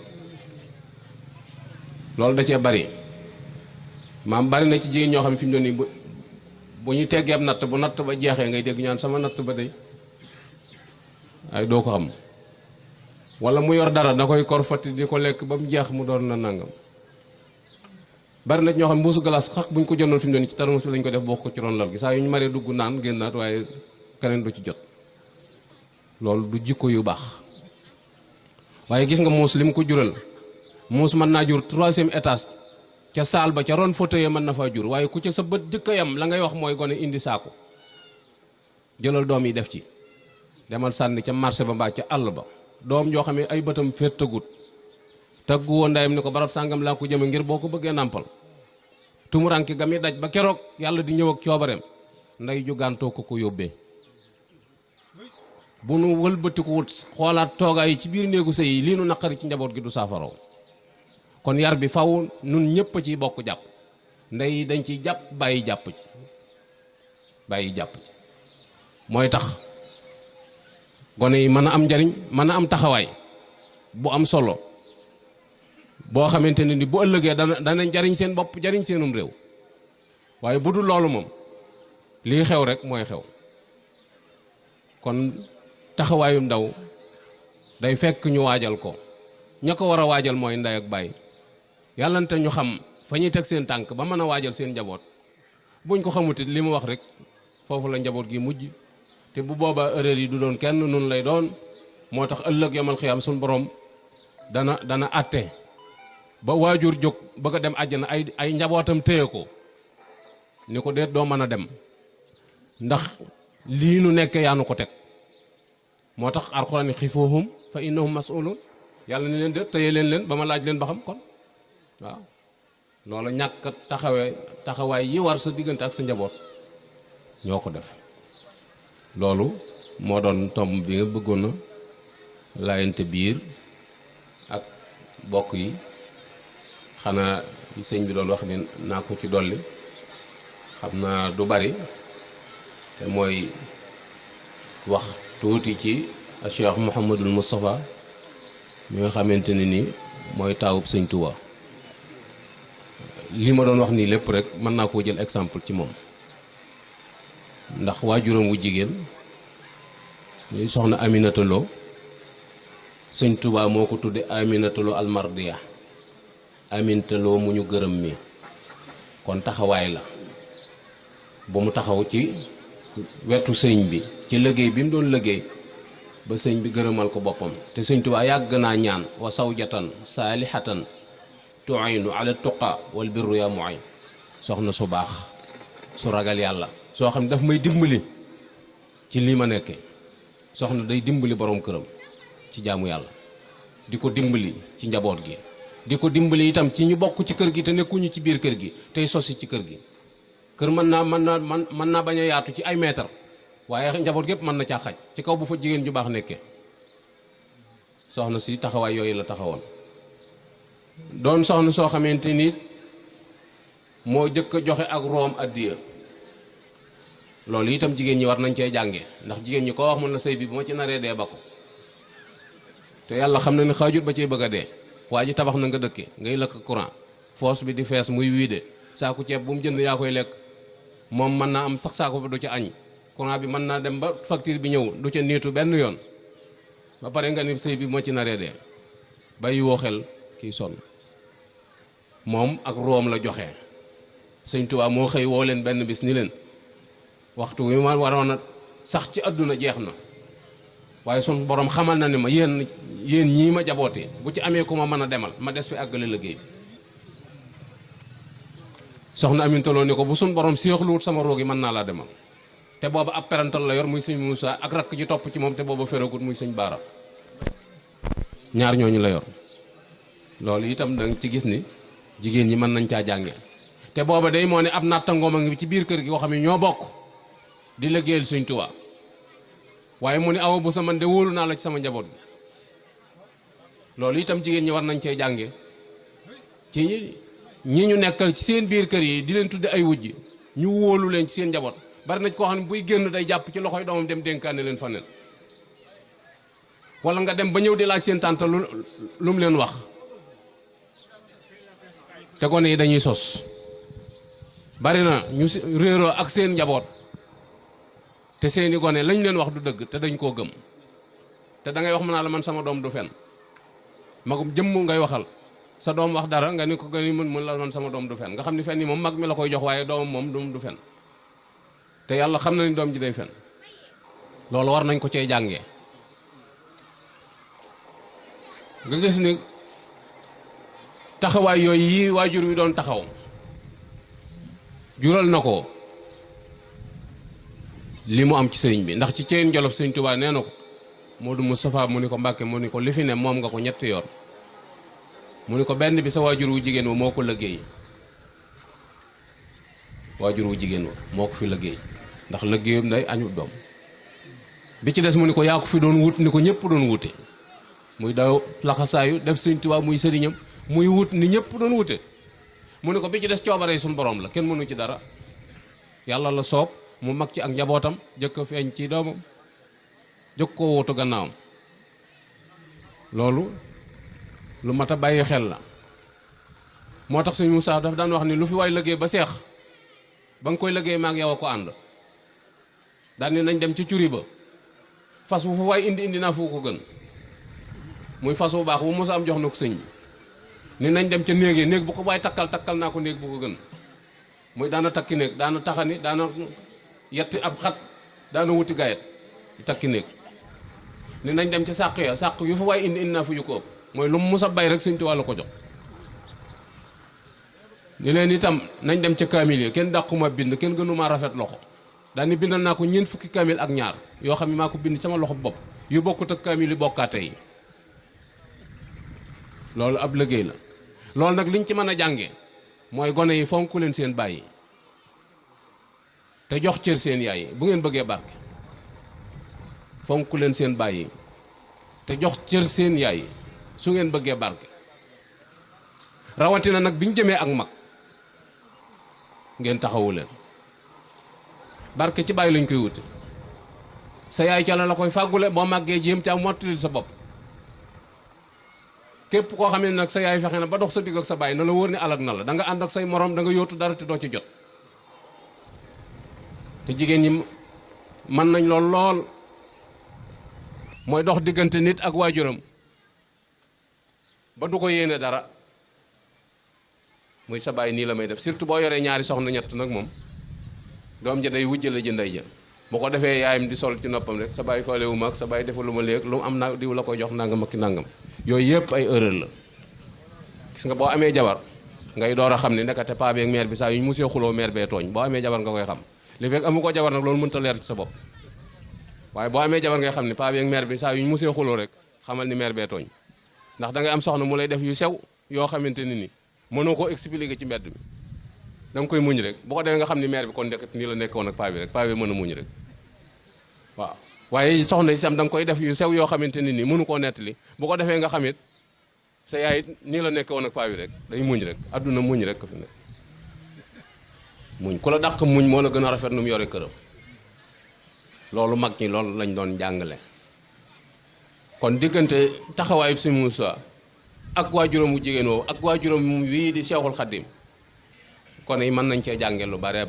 Speaker 3: loolu da cee bari maam bari na ci jigéen ñoo xam ne fi mu doon nii bu ñu teggeeb natt bu natt ba jeexee ngay dégg ñaan sama natt ba day ay doo ko xam wala mu yor dara da koy korfati di ko lekk ba mu jeex mu doon na nangam bari na ñoo xam mbuusu glace xaq bu ñu ko jëndoon fi mu doon nii ci taramus bi lañ ko def bokk ko ci ron lal gi saa yu ñu maree dugg naan génnaat waaye keneen du ci jot loolu du jikko yu baax waaye gis nga muus li mu ko jural muus mën naa jur 3e étage ca saal ba ca ron fauteuil mën na faa jur waaye ku ca sa bët jëkk a yam la ngay wax mooy gone indi saako jëlal doom yi def ci demal sànni ca marché ba mbaa ca àll ba doom joo xam ne ay bëtam féet tëggut tëggu woon ndayam ni ko barab sàngam laa ko jëme ngir boo ko bëggee nàmpal tumuranki ga mi daj ba keroog yàlla di ñëw ak coobareem nday ju gàntoo ko yóbbee bu nu wëlbatiku wut xoolaat toogaay yi ci biir néegu sëy yi lii nu naqari ci njaboot gi du saafaraw kon yar bi faw nun ñëpp a ciy bokk jàpp ndey dañ ciy jàpp bàyyi jàpp ci mooy tax gone yi mën a am njariñ mën a am taxawaay bu am solo boo xamante ne ni bu ëllëgee dana jariñ seen bopp jariñ seenum réew waaye bu dul loolu moom lii xew rek mooy xew kon taxawaayum ndaw day fekk ñu waajal ko ña ko war a waajal mooy ndey ak baay yàllante ñu xam fa ñuy teg seen tànk ba mën a waajal seen njaboot buñ ko xamutit li mu wax rek foofu la njaboot gi mujj te bu boobaa erreur yi du doon kenn nun lay doon moo tax ëllëg yamal xiyaam suñ borom dana àtte ba waajur jóg bëgg a dem àjjana ay njabootam téye ko ni ko deet doo mën a dem ndax lii nu nekkee yaa nu ko teg moo tax alxuraan ni xifuhum fa innahum mas'ulun yàlla ni leen de téye leen ba ma laaj leen ba xam kon waaw loolu ñàkk taxawaay yi war sa diggante ak sa njaboot ñoo ko def loolu moo doon tomb bi nga bëggoon a laayante biir ak bokk yi xanaa sëñ bi doon wax ni naa ko ci dolli xam naa du bari te mooy wax tuuti ci Cheikh Mouhamadul Moustapha mi nga xamante ne ni mooy taawub sëñ Touba li ma doon wax nii lépp rek mën naa koo jël exemple ci moom ndax waajuram wu jigéen ñuy soxna Aminata Lo sëñ Touba moo ko tudde Aminata Lo almardiya Aminata Lo mu ñu gërëm mi kon taxawaay la ba mu taxaw ci wetu sëñ bi ci liggéey bi mu doon liggéey ba sëñ bi gërëmal ko boppam te sëñ Touba yàgg naa ñaan wa sawjatan saalihatan tu'inu ala tuqa wal birru ya mu'in soxna su baax su ragal yàlla soo xam ne daf may dimbali ci lii ma nekkee soxna day dimbali borom këram ci jaamu yàlla di ko dimbali ci njaboot gi di ko dimbali itam ci ñu bokk ci kër gi te nekkuñu ci biir kër gi tey sosi ci kër gi kër mën naa bañ a yaatu ci ay mètre waaye njaboot gépp mën na caa xaj ci kaw bu fa jigéen ju baax nekkee soxna si taxawaay yooyu la taxawoon doon soxna soo xamante ni moo jëkk a joxe ak room addiya loolu itam jigéen ñi war nañ cee jànge ndax jigéen ñi ko wax mën na sëy bi bu ma ci naree dee ba ko te yàlla xam na ni xaajut ba ciy bëgg a dee waa ji tabax na nga dëkke ngay lëkk courant foos bi di fees muy wiide saaku ceeb bu mu jënd yaa koy lekk moom mën naa am sax saako ba du ca añ courant bi mën naa dem ba facture bi ñëw du ca niitu benn yoon ba pare nga ni sëy bi moo ci naree dee bàyyi woo xel kiy sonn moom ak room la joxe sëñ Tuubaa moo xëy woo leen benn bis ni leen waxtu wi ma waroon a sax ci àdduna jeex na waaye sun borom xamal na ne ma yéen ñii ma jabootee bu ci amee ku ma mën a demal ma des fi àggale liggéey soxna Aminta Lo ni ko bu sun borom séexluwut sama roog yi mën naa laa demal te booba ab parental la yor muy sëñ Moussa ak rakk ji topp ci moom te booba feragut muy sëñ Baara ñaar ñooñu la yor loolu itam da nga ci gis ni jigéen ñi mën nañ caa jànge te booba day moo ne ab nattangoom a ngi ci biir kër gi koo xam ne ñoo bokk di liggéeyal Sëñ Tuubaa waaye mu ne awa bu sa man de wóolu naa la ci sama njaboot gi loolu itam jigéen ñi war nañ cee jànge ci ñi ñu nekkal ci seen biir kër yi di leen tudde ay wujj ñu wóolu leen ci seen njaboot bari na ci koo xam ne buy génn day jàpp ci loxoy doomam dem dénkaane leen faneen wala nga dem ba ñëw di laaj seen tànta lu mu leen wax te gone yi dañuy sos bari na ñu réeroo ak seen njaboot te seeni gone lañ leen wax du dëgg te dañ koo gëm te da ngay wax mën naa la man sama doom du fen magum jëmm ngay waxal sa doom wax dara nga ni ko gën mën la man sama doom du fen nga xam ni fen yi moom mag mi la koy jox waaye doomam moom du fen te yàlla xam na ni doom ji day fen loolu war nañ ko cee jàngee nga gis ni taxawaay yooyu yi waajur wi doon taxaw jural na ko li mu am ci sëriñ bi ndax ci Ceyeen Jolof Sëriñ Tuubaa nee na ko Modou Moustapha mu ni ko Mbàkke mu ni ko li fi ne moom nga ko ñetti yoon mu ni ko benn bi sa waajur wu jigéen wa moo ko liggéey waajur wu jigéen wa moo ko fi liggéey ndax liggéeyam day añu doom bi ci des mu ni ko yaa ko fi doon wut ni ko ñëpp doon wute muy daw laxasaayu def Sëriñ Tuubaa muy sëriñam muy wut ni ñëpp doon wute mu ni ko bi ci des coobare suñu borom la kenn mënu ci dara yàlla la soob mu mag ci ak njabootam jëkk a feeñ ci doomam jëkk koo wutu gannaawam loolu lu mat a bàyyi xel la moo tax Sëñ Muusaa daf daan wax ni lu fi waay liggéey ba seex ba nga koy liggéey maag yow a ko ànd daan ni nañ dem ci curi ba fas wu fa waay indi naa fu ko gën muy fas wu baax wu mos a am jox na ko sëñ bi ni nañ dem ca néeg yi néeg bu ko waay takkal naa ko néeg bu ko gën muy daana takki néeg daana taxani daana yetti ab xat daana wuti gayet takki néeg ni nañ dem ci sàq ya sàq yu fa waay indi naa fu yu ko ëpp mooy lu mu mus a bay rek Sëñ Tuubaa la ko jox ni leen itam nañ dem ca kaamil yi kenn dàquma bind kenn gënuma rafet loxo daal ni bindal naa ko ñeent fukki kaamil ak ñaar yoo xam ne maa ko bind sama loxo bopp yu bokkut ak kaamil yu bokkaate yi loolu ab liggéey la loolu nag liñ ci mën a jànge mooy gone yi fonk leen seen baay yi te jox cër seen yaay yi bu ngeen bëggee barke fonk leen seen baay yi te jox cër seen yaay yi su ngeen bëggee barke rawatina nag bi ñu jëmee ak mag ngeen taxawu leen barke ci baay lañ koy wute sa yaay ca la koy fàggule boo màggee jéem ca mottali sa bopp képp koo xam ne nag sa yaay fexe na ba dox sa digg ak sa baay na la wóor ni alag na la da nga ànd ak say morom da nga yóotu dara te doo ci jot te jigéen ñi mën nañ lool mooy dox diggante nit ak waajuram ba du ko yéene dara muy sa baay nii la may def surtout boo yoree ñaari soxna ñett nag moom doom ja day wujjale ji ndey ja bu ko defee yaayam di sol ci noppam rek sa baay faalewu ma ak sa baay defalu ma léegi lu mu am na diw la koy jox nangam ak ki nangam yooyu yëpp ay erreur la gis nga boo amee jabar ngay door a xam ne nekkate paa bi ak mère bi saa yu ñu musee xuloo mère bee tooñ boo amee jabar nga koy xam li fekk amu ko jabar nag loolu mënta leer ci sa bopp waaye boo amee jabar ngay xam ne paa bi ak mère bi saa yu ñu musee xuloo rek xamal ni mère bee tooñ ndax da ngay am soxna mu lay def yu sew yoo xamante ni mënoo koo expliquer ci mbedd mi da nga koy muñ rek bu ko defee nga xam ni mère bi kon nekk nii la nekkoon ak paa bi rek paa bi mën a muñ rek waaw waaye soxna yi sam da nga koy def yu sew yoo xamante ni mënu koo nettali bu ko defee nga xamit sa yaay nii la nekkoon ak paa bi rek day muñ rek adduna muñ rek ko fi nekk muñ ku la dàq muñ moo la gën a rafet nu mu yore këram loolu mag ñi loolu lañ doon jàngale kon diggante taxawaayu Sëñ Muusaa ak waajuram wu jigéen woowu ak waajuram wii di Seexul Xaddim kon yi mën nañ cee jàngee lu bare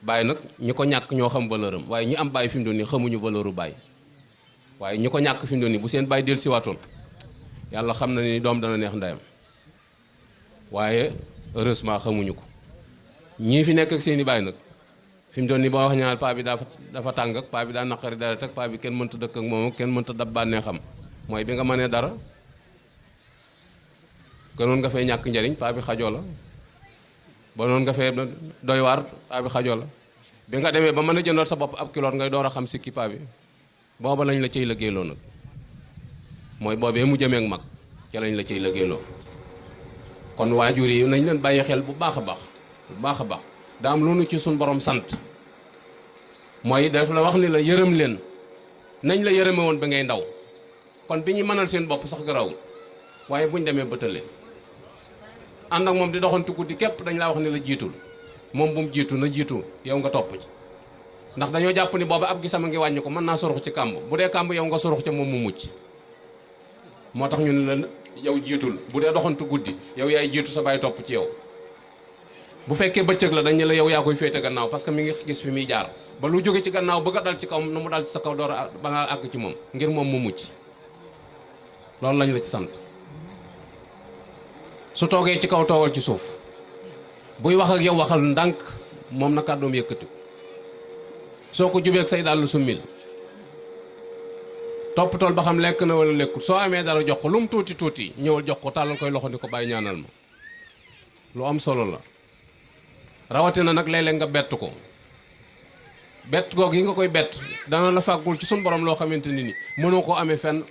Speaker 3: bàyyi nag ñi ko ñàkk ñoo xam valeur am waaye ñi am bàyyi fi mu doon nii xamuñu valeur u bàyyi waaye ñi ko ñàkk fi mu doon nii bu seen bàyyi del si waatoon yàlla xam na ni doom dana neex ndeyam waaye heureusement xamuñu ko ñii fi nekk ak seen i bàyyi nag fi mu doon nii boo wax ñaar paa bi dafa tàng ak paa bi daa naqari dara teg paa bi kenn mënta dëkk ak moom kenn mënta dab bànnee xam mooy bi nga mënee dara gënoon nga fay ñàkk njariñ paa bi xajoo la ba noonu nga fee doy waar paa bi xajoo la bi nga demee ba mën a jëndal sa bopp ab kiloot ngay door a xam sikki paa bi booba lañ la cay liggéeyloo nag mooy boobee mu jëmee ak mag ca lañ la ciy liggéeyloo. kon waajur yi nañ leen bàyyi xel bu baax a baax bu baax a baax daa am lu nu ci suñ borom sant mooy daf la wax ni la yërëm leen nañ la yërëme woon ba ngay ndaw kon bi ñu mënal seen bopp sax garawul waaye buñ demee bëtale ànd ak moom di doxantu guddi képp dañ laa wax ni la jiitul moom bu mu jiitu na jiitu yow nga topp ci ndax dañoo jàpp ni booba ab gisama ngi wàññi ko mën naa surux ci kàmb bu dee kàmb yow nga surux ca moom mu mucc moo tax ñu ne la yow jiitul bu dee doxantu guddi yow yaay jiitu sa baay topp ci yow bu fekkee bëccëg la dañ ne la yow yaa koy féete gannaaw parce que mi ngi gis fi muy jaar ba lu jóge ci gannaaw bëgg a dal ci kaw nu mu dal ci sa kaw door a ba nga àgg ci moom ngir moom mu mucc loolu lañ la ci sant su toogee ci kaw toogal ci suuf buy wax ak yow waxal ndànk moom na kàddoom yëkkati soo ko jubeeg say dàll summil topp tool ba xam lekk na wala lekkut soo amee dara jox ko lu mu tuuti tuuti ñëwal jox ko tàllal koy loxo ni ko bàyyi ñaanal ma lu am solo la rawatina nag léeg-léeg nga bett ko bett goog yi nga koy bett dana la fàggul ci suñ borom loo xamante ni mënoo koo amee fenn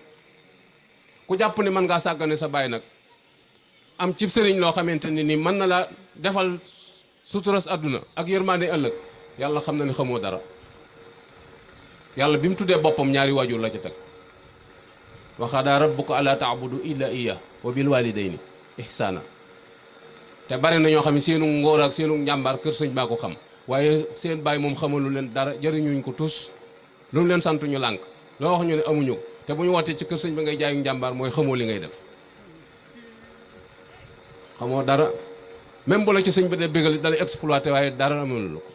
Speaker 3: ku jàpp ni mën ngaa sàggane sa baay nag am cib sëriñ loo xamante ni mën na la defal suturas àdduna ak yërmaande ëllëg yàlla xam na ni xamoo dara yàlla bi mu tuddee boppam ñaari waajur la ca teg wa qadaa rabbuka allaa ta'budu illa iyyaahu wa bil waalidayni ihsaana te bari na ñoo xam ne seenu ngóor ak seenu njàmbaar kër sëñ baa ko xam waaye seen baay moom xamalu leen dara jëriñuñ ko tus lu mu leen sant ñu lànk loo wax ñu ne amuñu te bu ñu wootee ci kër sëñ ba ngay jaayu njàmbaar mooy xamoo li ngay def xamoo dara même bu la ci sëñ bi de bégal dalay exploité waaye dara amul la ko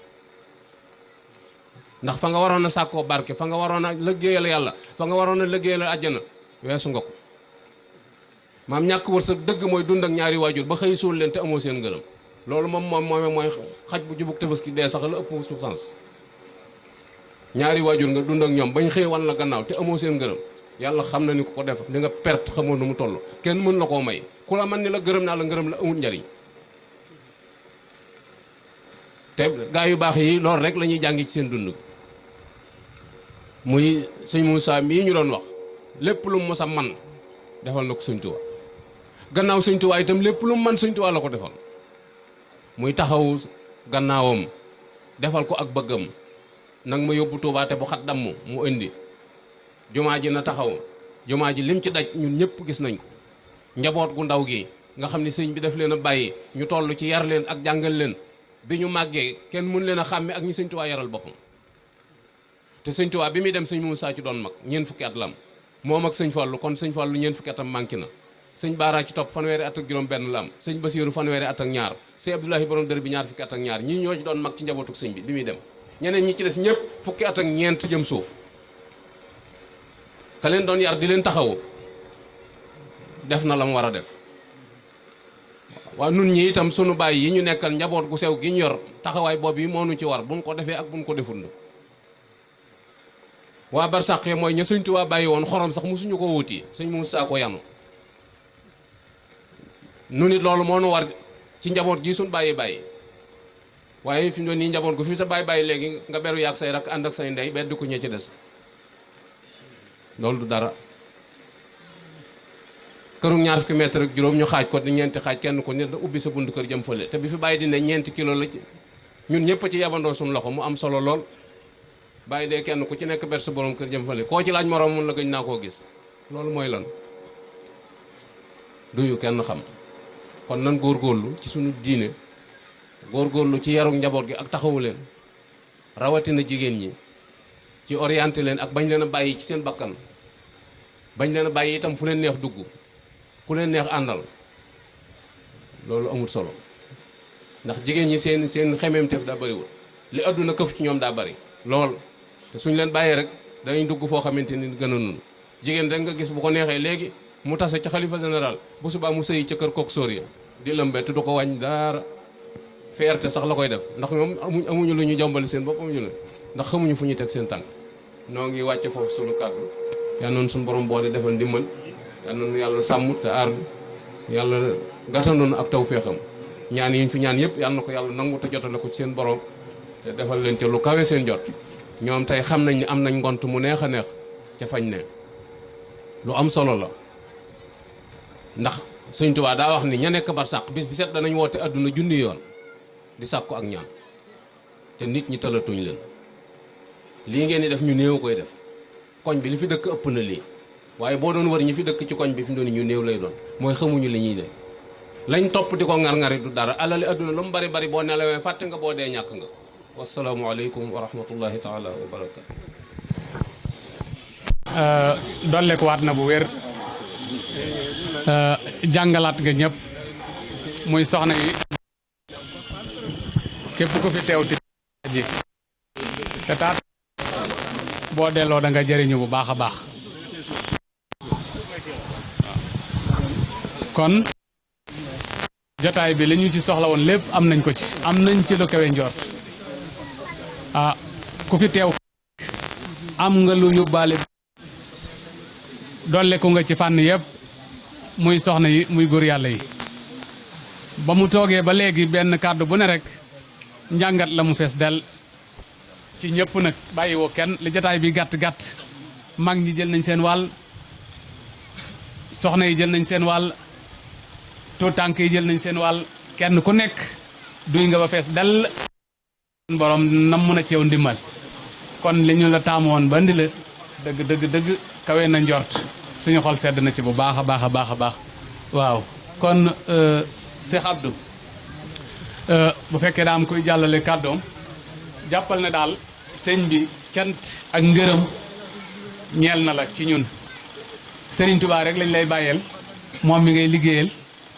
Speaker 3: ndax fa nga waroon a sàkkoo barke fa nga waroon a liggéeyal yàlla fa nga waroon a liggéeyal àjjana weesu nga ko maam ñàkk wërsëg dëgg mooy dund ak ñaari waajur ba xëy suul leen te amoo seen ngërëm loolu mooy xaj bu jubug tabaski dee sax la ëpp souffrance ñaari waajur nga dund ak ñoom bañ xëy wan la gannaaw te amoo seen ngërëm yàlla xam na ni ku ko def li nga perte xamoo nu mu toll kenn mën la koo may ku la man ni la gërëm naa la ngërëm la amul njariñ te gaa yu baax yi loolu rek la ñuy jàngi ci seen dund muy sëñ Moussa mii ñu doon wax lépp lu mu mos a man defal na ko sëñ Tuubaa gannaaw sëñ Tuubaa itam lépp lu mu man sëñ Tuubaa la ko defal muy taxaw gannaawam defal ko ak bëggam nag ma yóbbu Tuubaa te bu xat damm mu indi jumaa ji na taxaw jumaa ji lim ci daj ñun ñëpp gis nañ ko njaboot gu ndaw gi nga xam ne sëñ bi daf leen a bàyyi ñu toll ci yar leen ak jàngal leen bi ñu màggee kenn mun leen a xàmme ak ñi sëñ Tuubaa yaral boppam te sëñ Tuubaa bi muy dem sëñ Moussa ci doon mag ñeent fukki at la am moom ak sëñ Fallu kon sëñ Fallu ñeent fukki atam manqué na sëñ Baara ci topp fanweeri at ak juróom benn la am sëñ Basiiru fanweeri at ak ñaar sëñ Abdoulahi borom dër bi ñaar fukki at ak ñaar ñii ñoo ci doon mag ci njabootuk sëñ bi muy dem ñeneen ñi ci des ñëpp fukki at ak ñeent jëm suuf ka leen doon yar di leen taxawu def na la mu war a def waaw nun ñi itam sunu bàyyi yi ñu nekkal njaboot gu sew gi ñu yor taxawaay boobu yi moo nu ci war buñ ko defee ak buñ ko deful waa barsàq yi mooy ña sëñ Tuubaa bàyyi woon xorom sax musuñu ko wuti sëñ Muusaa ko yanu nu nit loolu moo nu war ci njaboot gi suñ bàyyi waaye fi mu doon nii njaboot gu fi sa bàyyi léegi nga beru yaag say rak ànd ak say ndey beddi ko ñee ci des loolu du dara këru ñaar fukki mètre ak juróom ñu xaaj ko di ñeenti xaaj kenn ko nit da ubbi sa buntu kër jëm fële te bi fi bàyyi di ne ñeenti kilo la ci ñun ñëpp ci yabandoo suñu loxo mu am solo lool bàyyi dee kenn ku ci nekk ber sa borom kër jëm fële koo ci laaj moroom mun la gëñ naa koo gis loolu mooy lan duyu kenn xam kon nan góorgóorlu ci suñu diine góorgóorlu ci yarug njaboot gi ak taxawu leen rawatina jigéen ñi ci orienté leen ak bañ leen a bàyyi ci seen bakkan bañ leen a bàyyi itam fu leen neex dugg ku leen neex àndal loolu amul solo ndax jigéen ñi seen xemmeemteef daa bëriwul li àdduna këf ci ñoom daa bëri lool te suñ leen bàyyee rek dañuy dugg foo xamante ni gën a nun jigéen rek nga gis bu ko neexee léegi mu tase ci xalifa général bu subaa mu sëyi ca kër kook sóor ya di lëmbe te du ko wàññ dara fierté sax la koy def ndax ñoom amuñu lu ñu jombali seen bopp amuñu la ndax xamuñu fu ñuy teg seen tànk noo ngi wàcce foofu sunu kàddu yal noonu suñu borom boole defal ndimbal yal noonu yàlla sàmm te aar yàlla gàttandoon ak taw féexam ñaan yi ñu fi ñaan yëpp yal na ko yàlla nangu te jotale ko ci seen borom te defal leen ca lu kawe seen jot ñoom tey xam nañ ni am nañ ngont mu neex a neex ca fañ ne lu am solo la ndax sëñ Tuubaa daa wax ni ña nekk barsàq bis bi set danañ woote adduna junni yoon di sàkku ak ñaan te nit ñi talatuñ leen lii ngeen di def ñu néew koy def koñ bi li fi dëkk ëpp na lii waaye boo doon wër ñi fi dëkk ci koñ bi fi mu doon ñu néew lay doon mooy xamuñu li ñuy def lañ topp di ko ngar-ngari du dara alali adduna lu mu bari bari boo nelawee fàtte nga boo dee ñàkk nga wasalaamualeykum wa rahmatullahi taala wa barakatu
Speaker 1: dolleku waat na bu wér jàngalaat nga ñëpp muy soxna yi képp ku fi teew ti ji te taat boo delloo da nga jëriñu bu baax a baax kon jotaay bi li ñu ci soxla woon lépp am nañ ko ci am nañ ci lu kawe njort ku fi teew am nga lu yóbbaale dolleku nga ci fànn yëpp muy soxna yi muy góor yàlla yi ba mu toogee ba léegi benn kàddu bu ne rek njàngat la mu fees del ci ñëpp nag bàyyiwoo kenn li jotaay bi gàtt-gàtt mag ñi jël nañ seen wàll soxna yi jël nañ seen wàll tuut tànk yi jël nañ seen wàll kenn ku nekk duy nga ba fees del borom nam mun a ci yow ndimbal kon li ñu la taamu woon ba ndi la dëgg kawe na njort suñu xol sedd na ci bu baax a baax a baax a baax waaw kon Cheikh Abdou bu fekkee daa am kuy jàllale kàddoom jàppal ne daal sëñ bi cant ak ngërëm ñeel na la ci ñun Serigne Touba rek lañ lay bàyyeel moom mi ngay liggéeyal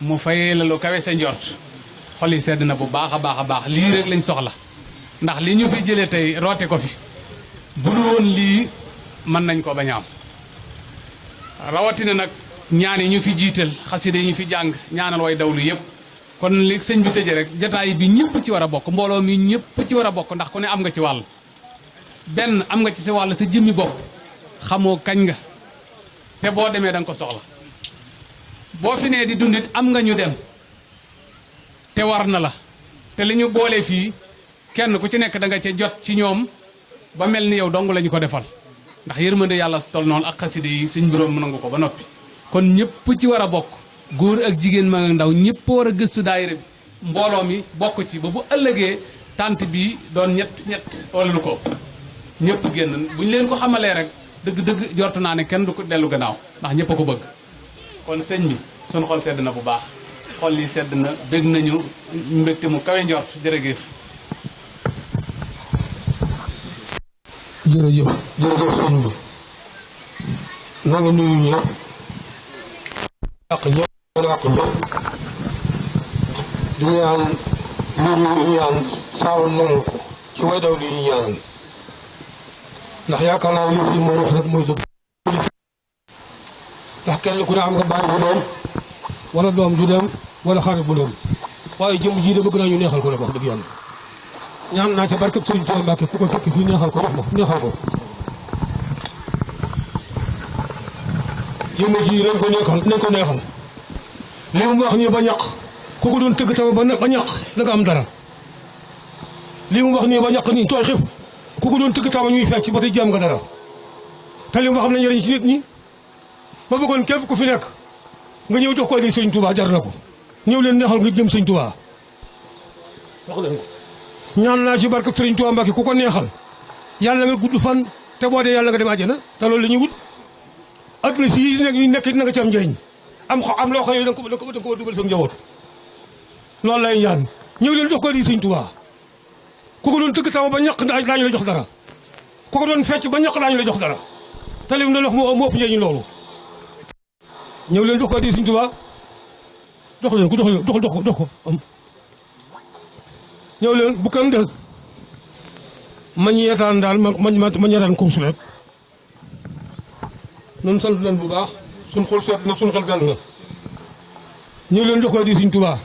Speaker 1: mu fayee la lu kawe sa njort xol yi sedd na bu baax a baax a baax lii rek lañ soxla ndax li ñu fi jëlee tey roote ko fi bu dul woon lii mën nañ ko bañ a am rawatina nag ñaan yi ñu fi jiital xasida yi ñu fi jàng ñaanal way dawlu yëpp kon li sëñ bi tëjee rek jataay bi ñëpp ci war a bokk mbooloo mi ñëpp ci war a bokk ndax ku ne am nga ci wàll benn am nga ci sa wàll sa jëmmi bopp xamoo kañ nga te boo demee da nga ko soxla boo fi nee di dundit am nga ñu dem te war na la te li ñu boolee fii kenn ku ci nekk da nga ca jot ci ñoom ba mel ni yow dong lañu ko defal ndax yërmande yàlla tol noonu ak xaside yi suñ borom nangu ko ba noppi kon ñëpp ci war a bokk góor ak jigéen ma ak ndaw ñëpp war a gëstu daayira bi mbooloo mi bokk ci ba bu ëllëgee tànt bi doon ñett wala lu ko ñëpp génn bu ñu leen ko xamalee rek dëgg jortu naa ne kenn du ko dellu gannaaw ndax ñëpp a ko bëgg kon sëñ bi suñu xol sedd na bu baax xol yi sedd na bég nañu mbégte mu kawe njort jërëjëf
Speaker 4: jërëjëf sëñ bi na nga nuyu ñëpp ak ñëpp di ñaan mbir yi ñaan saawa nangu ko ci way daw li ñu ñaanal ndax yaakaar naa li fi moo wax rek mooy dëgg ndax kenn ku ne am nga bàyyi bu dem wala doom du dem wala xarit bu dem waaye jëm ji de bëgg naa ñu neexal ko rek wax dëgg yàlla ñaan naa ca barkeb Sëriñ Tuubaa Mbàkke ku ko fekk fii neexal ko wax ma neexal ko jëmm ji nañ ko neexal li mu wax nii ba ñaq ku ko doon tëgg taw ba ñaq da nga am dara li mu wax nii ba ñaq nii tooy xib ku ko doon tëgg taw ñuy fecc ba tey jéem nga dara te li mu wax am na njëriñ ci nit ñi ma bëggoon képp ku fi nekk nga ñëw jox ko di Sëriñ Tuubaa jar na ko ñëw leen neexal nga jëm Sëriñ Tuubaa wax leen ko ñaan naa ci barke Sëriñ Tuubaa Mbàkke ku ko neexal yàlla nga gudd fan te boo dee yàlla nga dem àjjana te loolu la ñuy wut adduna si nekk na nga ci am njëriñ am loo xam ne da nga ko dugal sa njaboot loolu lay ñaan ñëw leen jox ko di Sëriñ Tuubaa ku ko doon tëgg taw ba ñaq daañu la jox dara ku ko doon fecc ba ñaq daañu la jox dara te lim na wax moo ëpp njëriñ loolu ñëw leen jox ko di Sëriñ Tuubaa dox leen ko dox ko ñëw leen bu kenn del ma ñeetaan daal ma ñeetaan course rek noonu sant leen bu baax suñ xol seet na suñ xel dal na ñëw leen jox ko di Sëriñ Tuubaa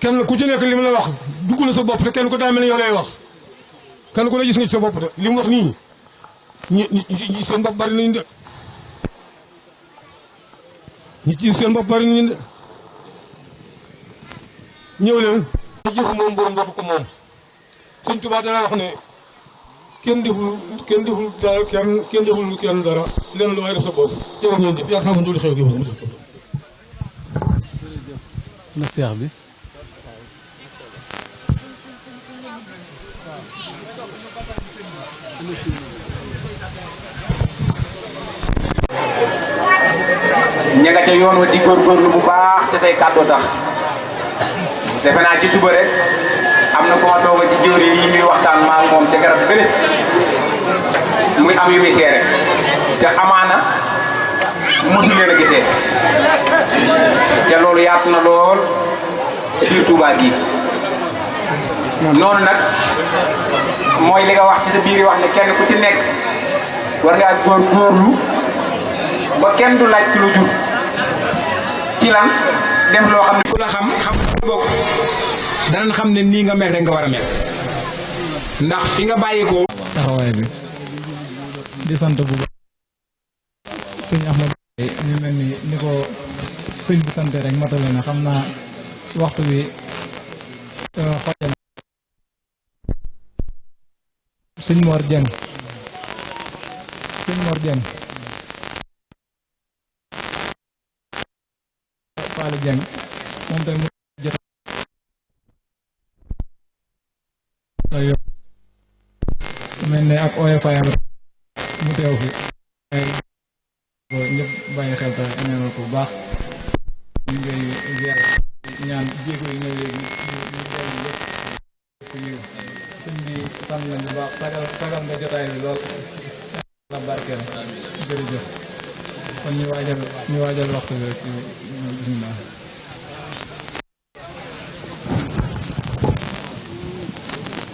Speaker 4: kenn ku ci nekk li mu la wax dugg na sa bopp te kenn ko daa mel ne yow lay wax kenn ku ne gis nga ci sa bopp de li mu wax nii ñi seen bopp bari nañu de ñi ci seen bopp bari nañu de ñëw leen jëf moom borom bopp ko moom Sëriñ Tuubaa dana wax ne kenn deful dara kenn deful kenn dara lenn lu waay def sa bopp jërë ngeen jëf yaa xam du xew gi
Speaker 1: na seex bi
Speaker 5: ña nga ca yoon wa di góorgóorlu bu baax te say kàddu tax defe naa ci suba rek am na ko ma tooga ci jëwri yi ñuy waxtaan maa moom ca garab bële muy am yu muy seere te amaana mosu leen a gisee te loolu yaatu na lool ci Touba gi noonu nag mooy li nga wax ci sa biir wax ne kenn ku ci nekk war ngaa góorgóorlu ba kenn du laaj ci lu jur ci lan def loo xam ne ku la xam bokk danañ xam ne nii nga mel rek nga war a mel ndax fi nga bàyyi ko
Speaker 6: taxawaay bi di sant bu baax sëñ Ahmadou ñu mel ni ko sëñ bi sant rek matale na xam naa waxtu bi xojal sëñ Mor Dieng Fallou Dieng moom tamit jot mel ne ak OFAM mu teew fi ay ñëpp bàyyi xel te ñaanal ko bu baax ñu ngay ziar ñaan jéego yi ñëw léegi ñu dellu lépp yiw sëñ bi sant nañ bu baax sagal nga jotaay bi lool la barkeel jërëjëf kon ñu waajal waxtu bi rek bismillah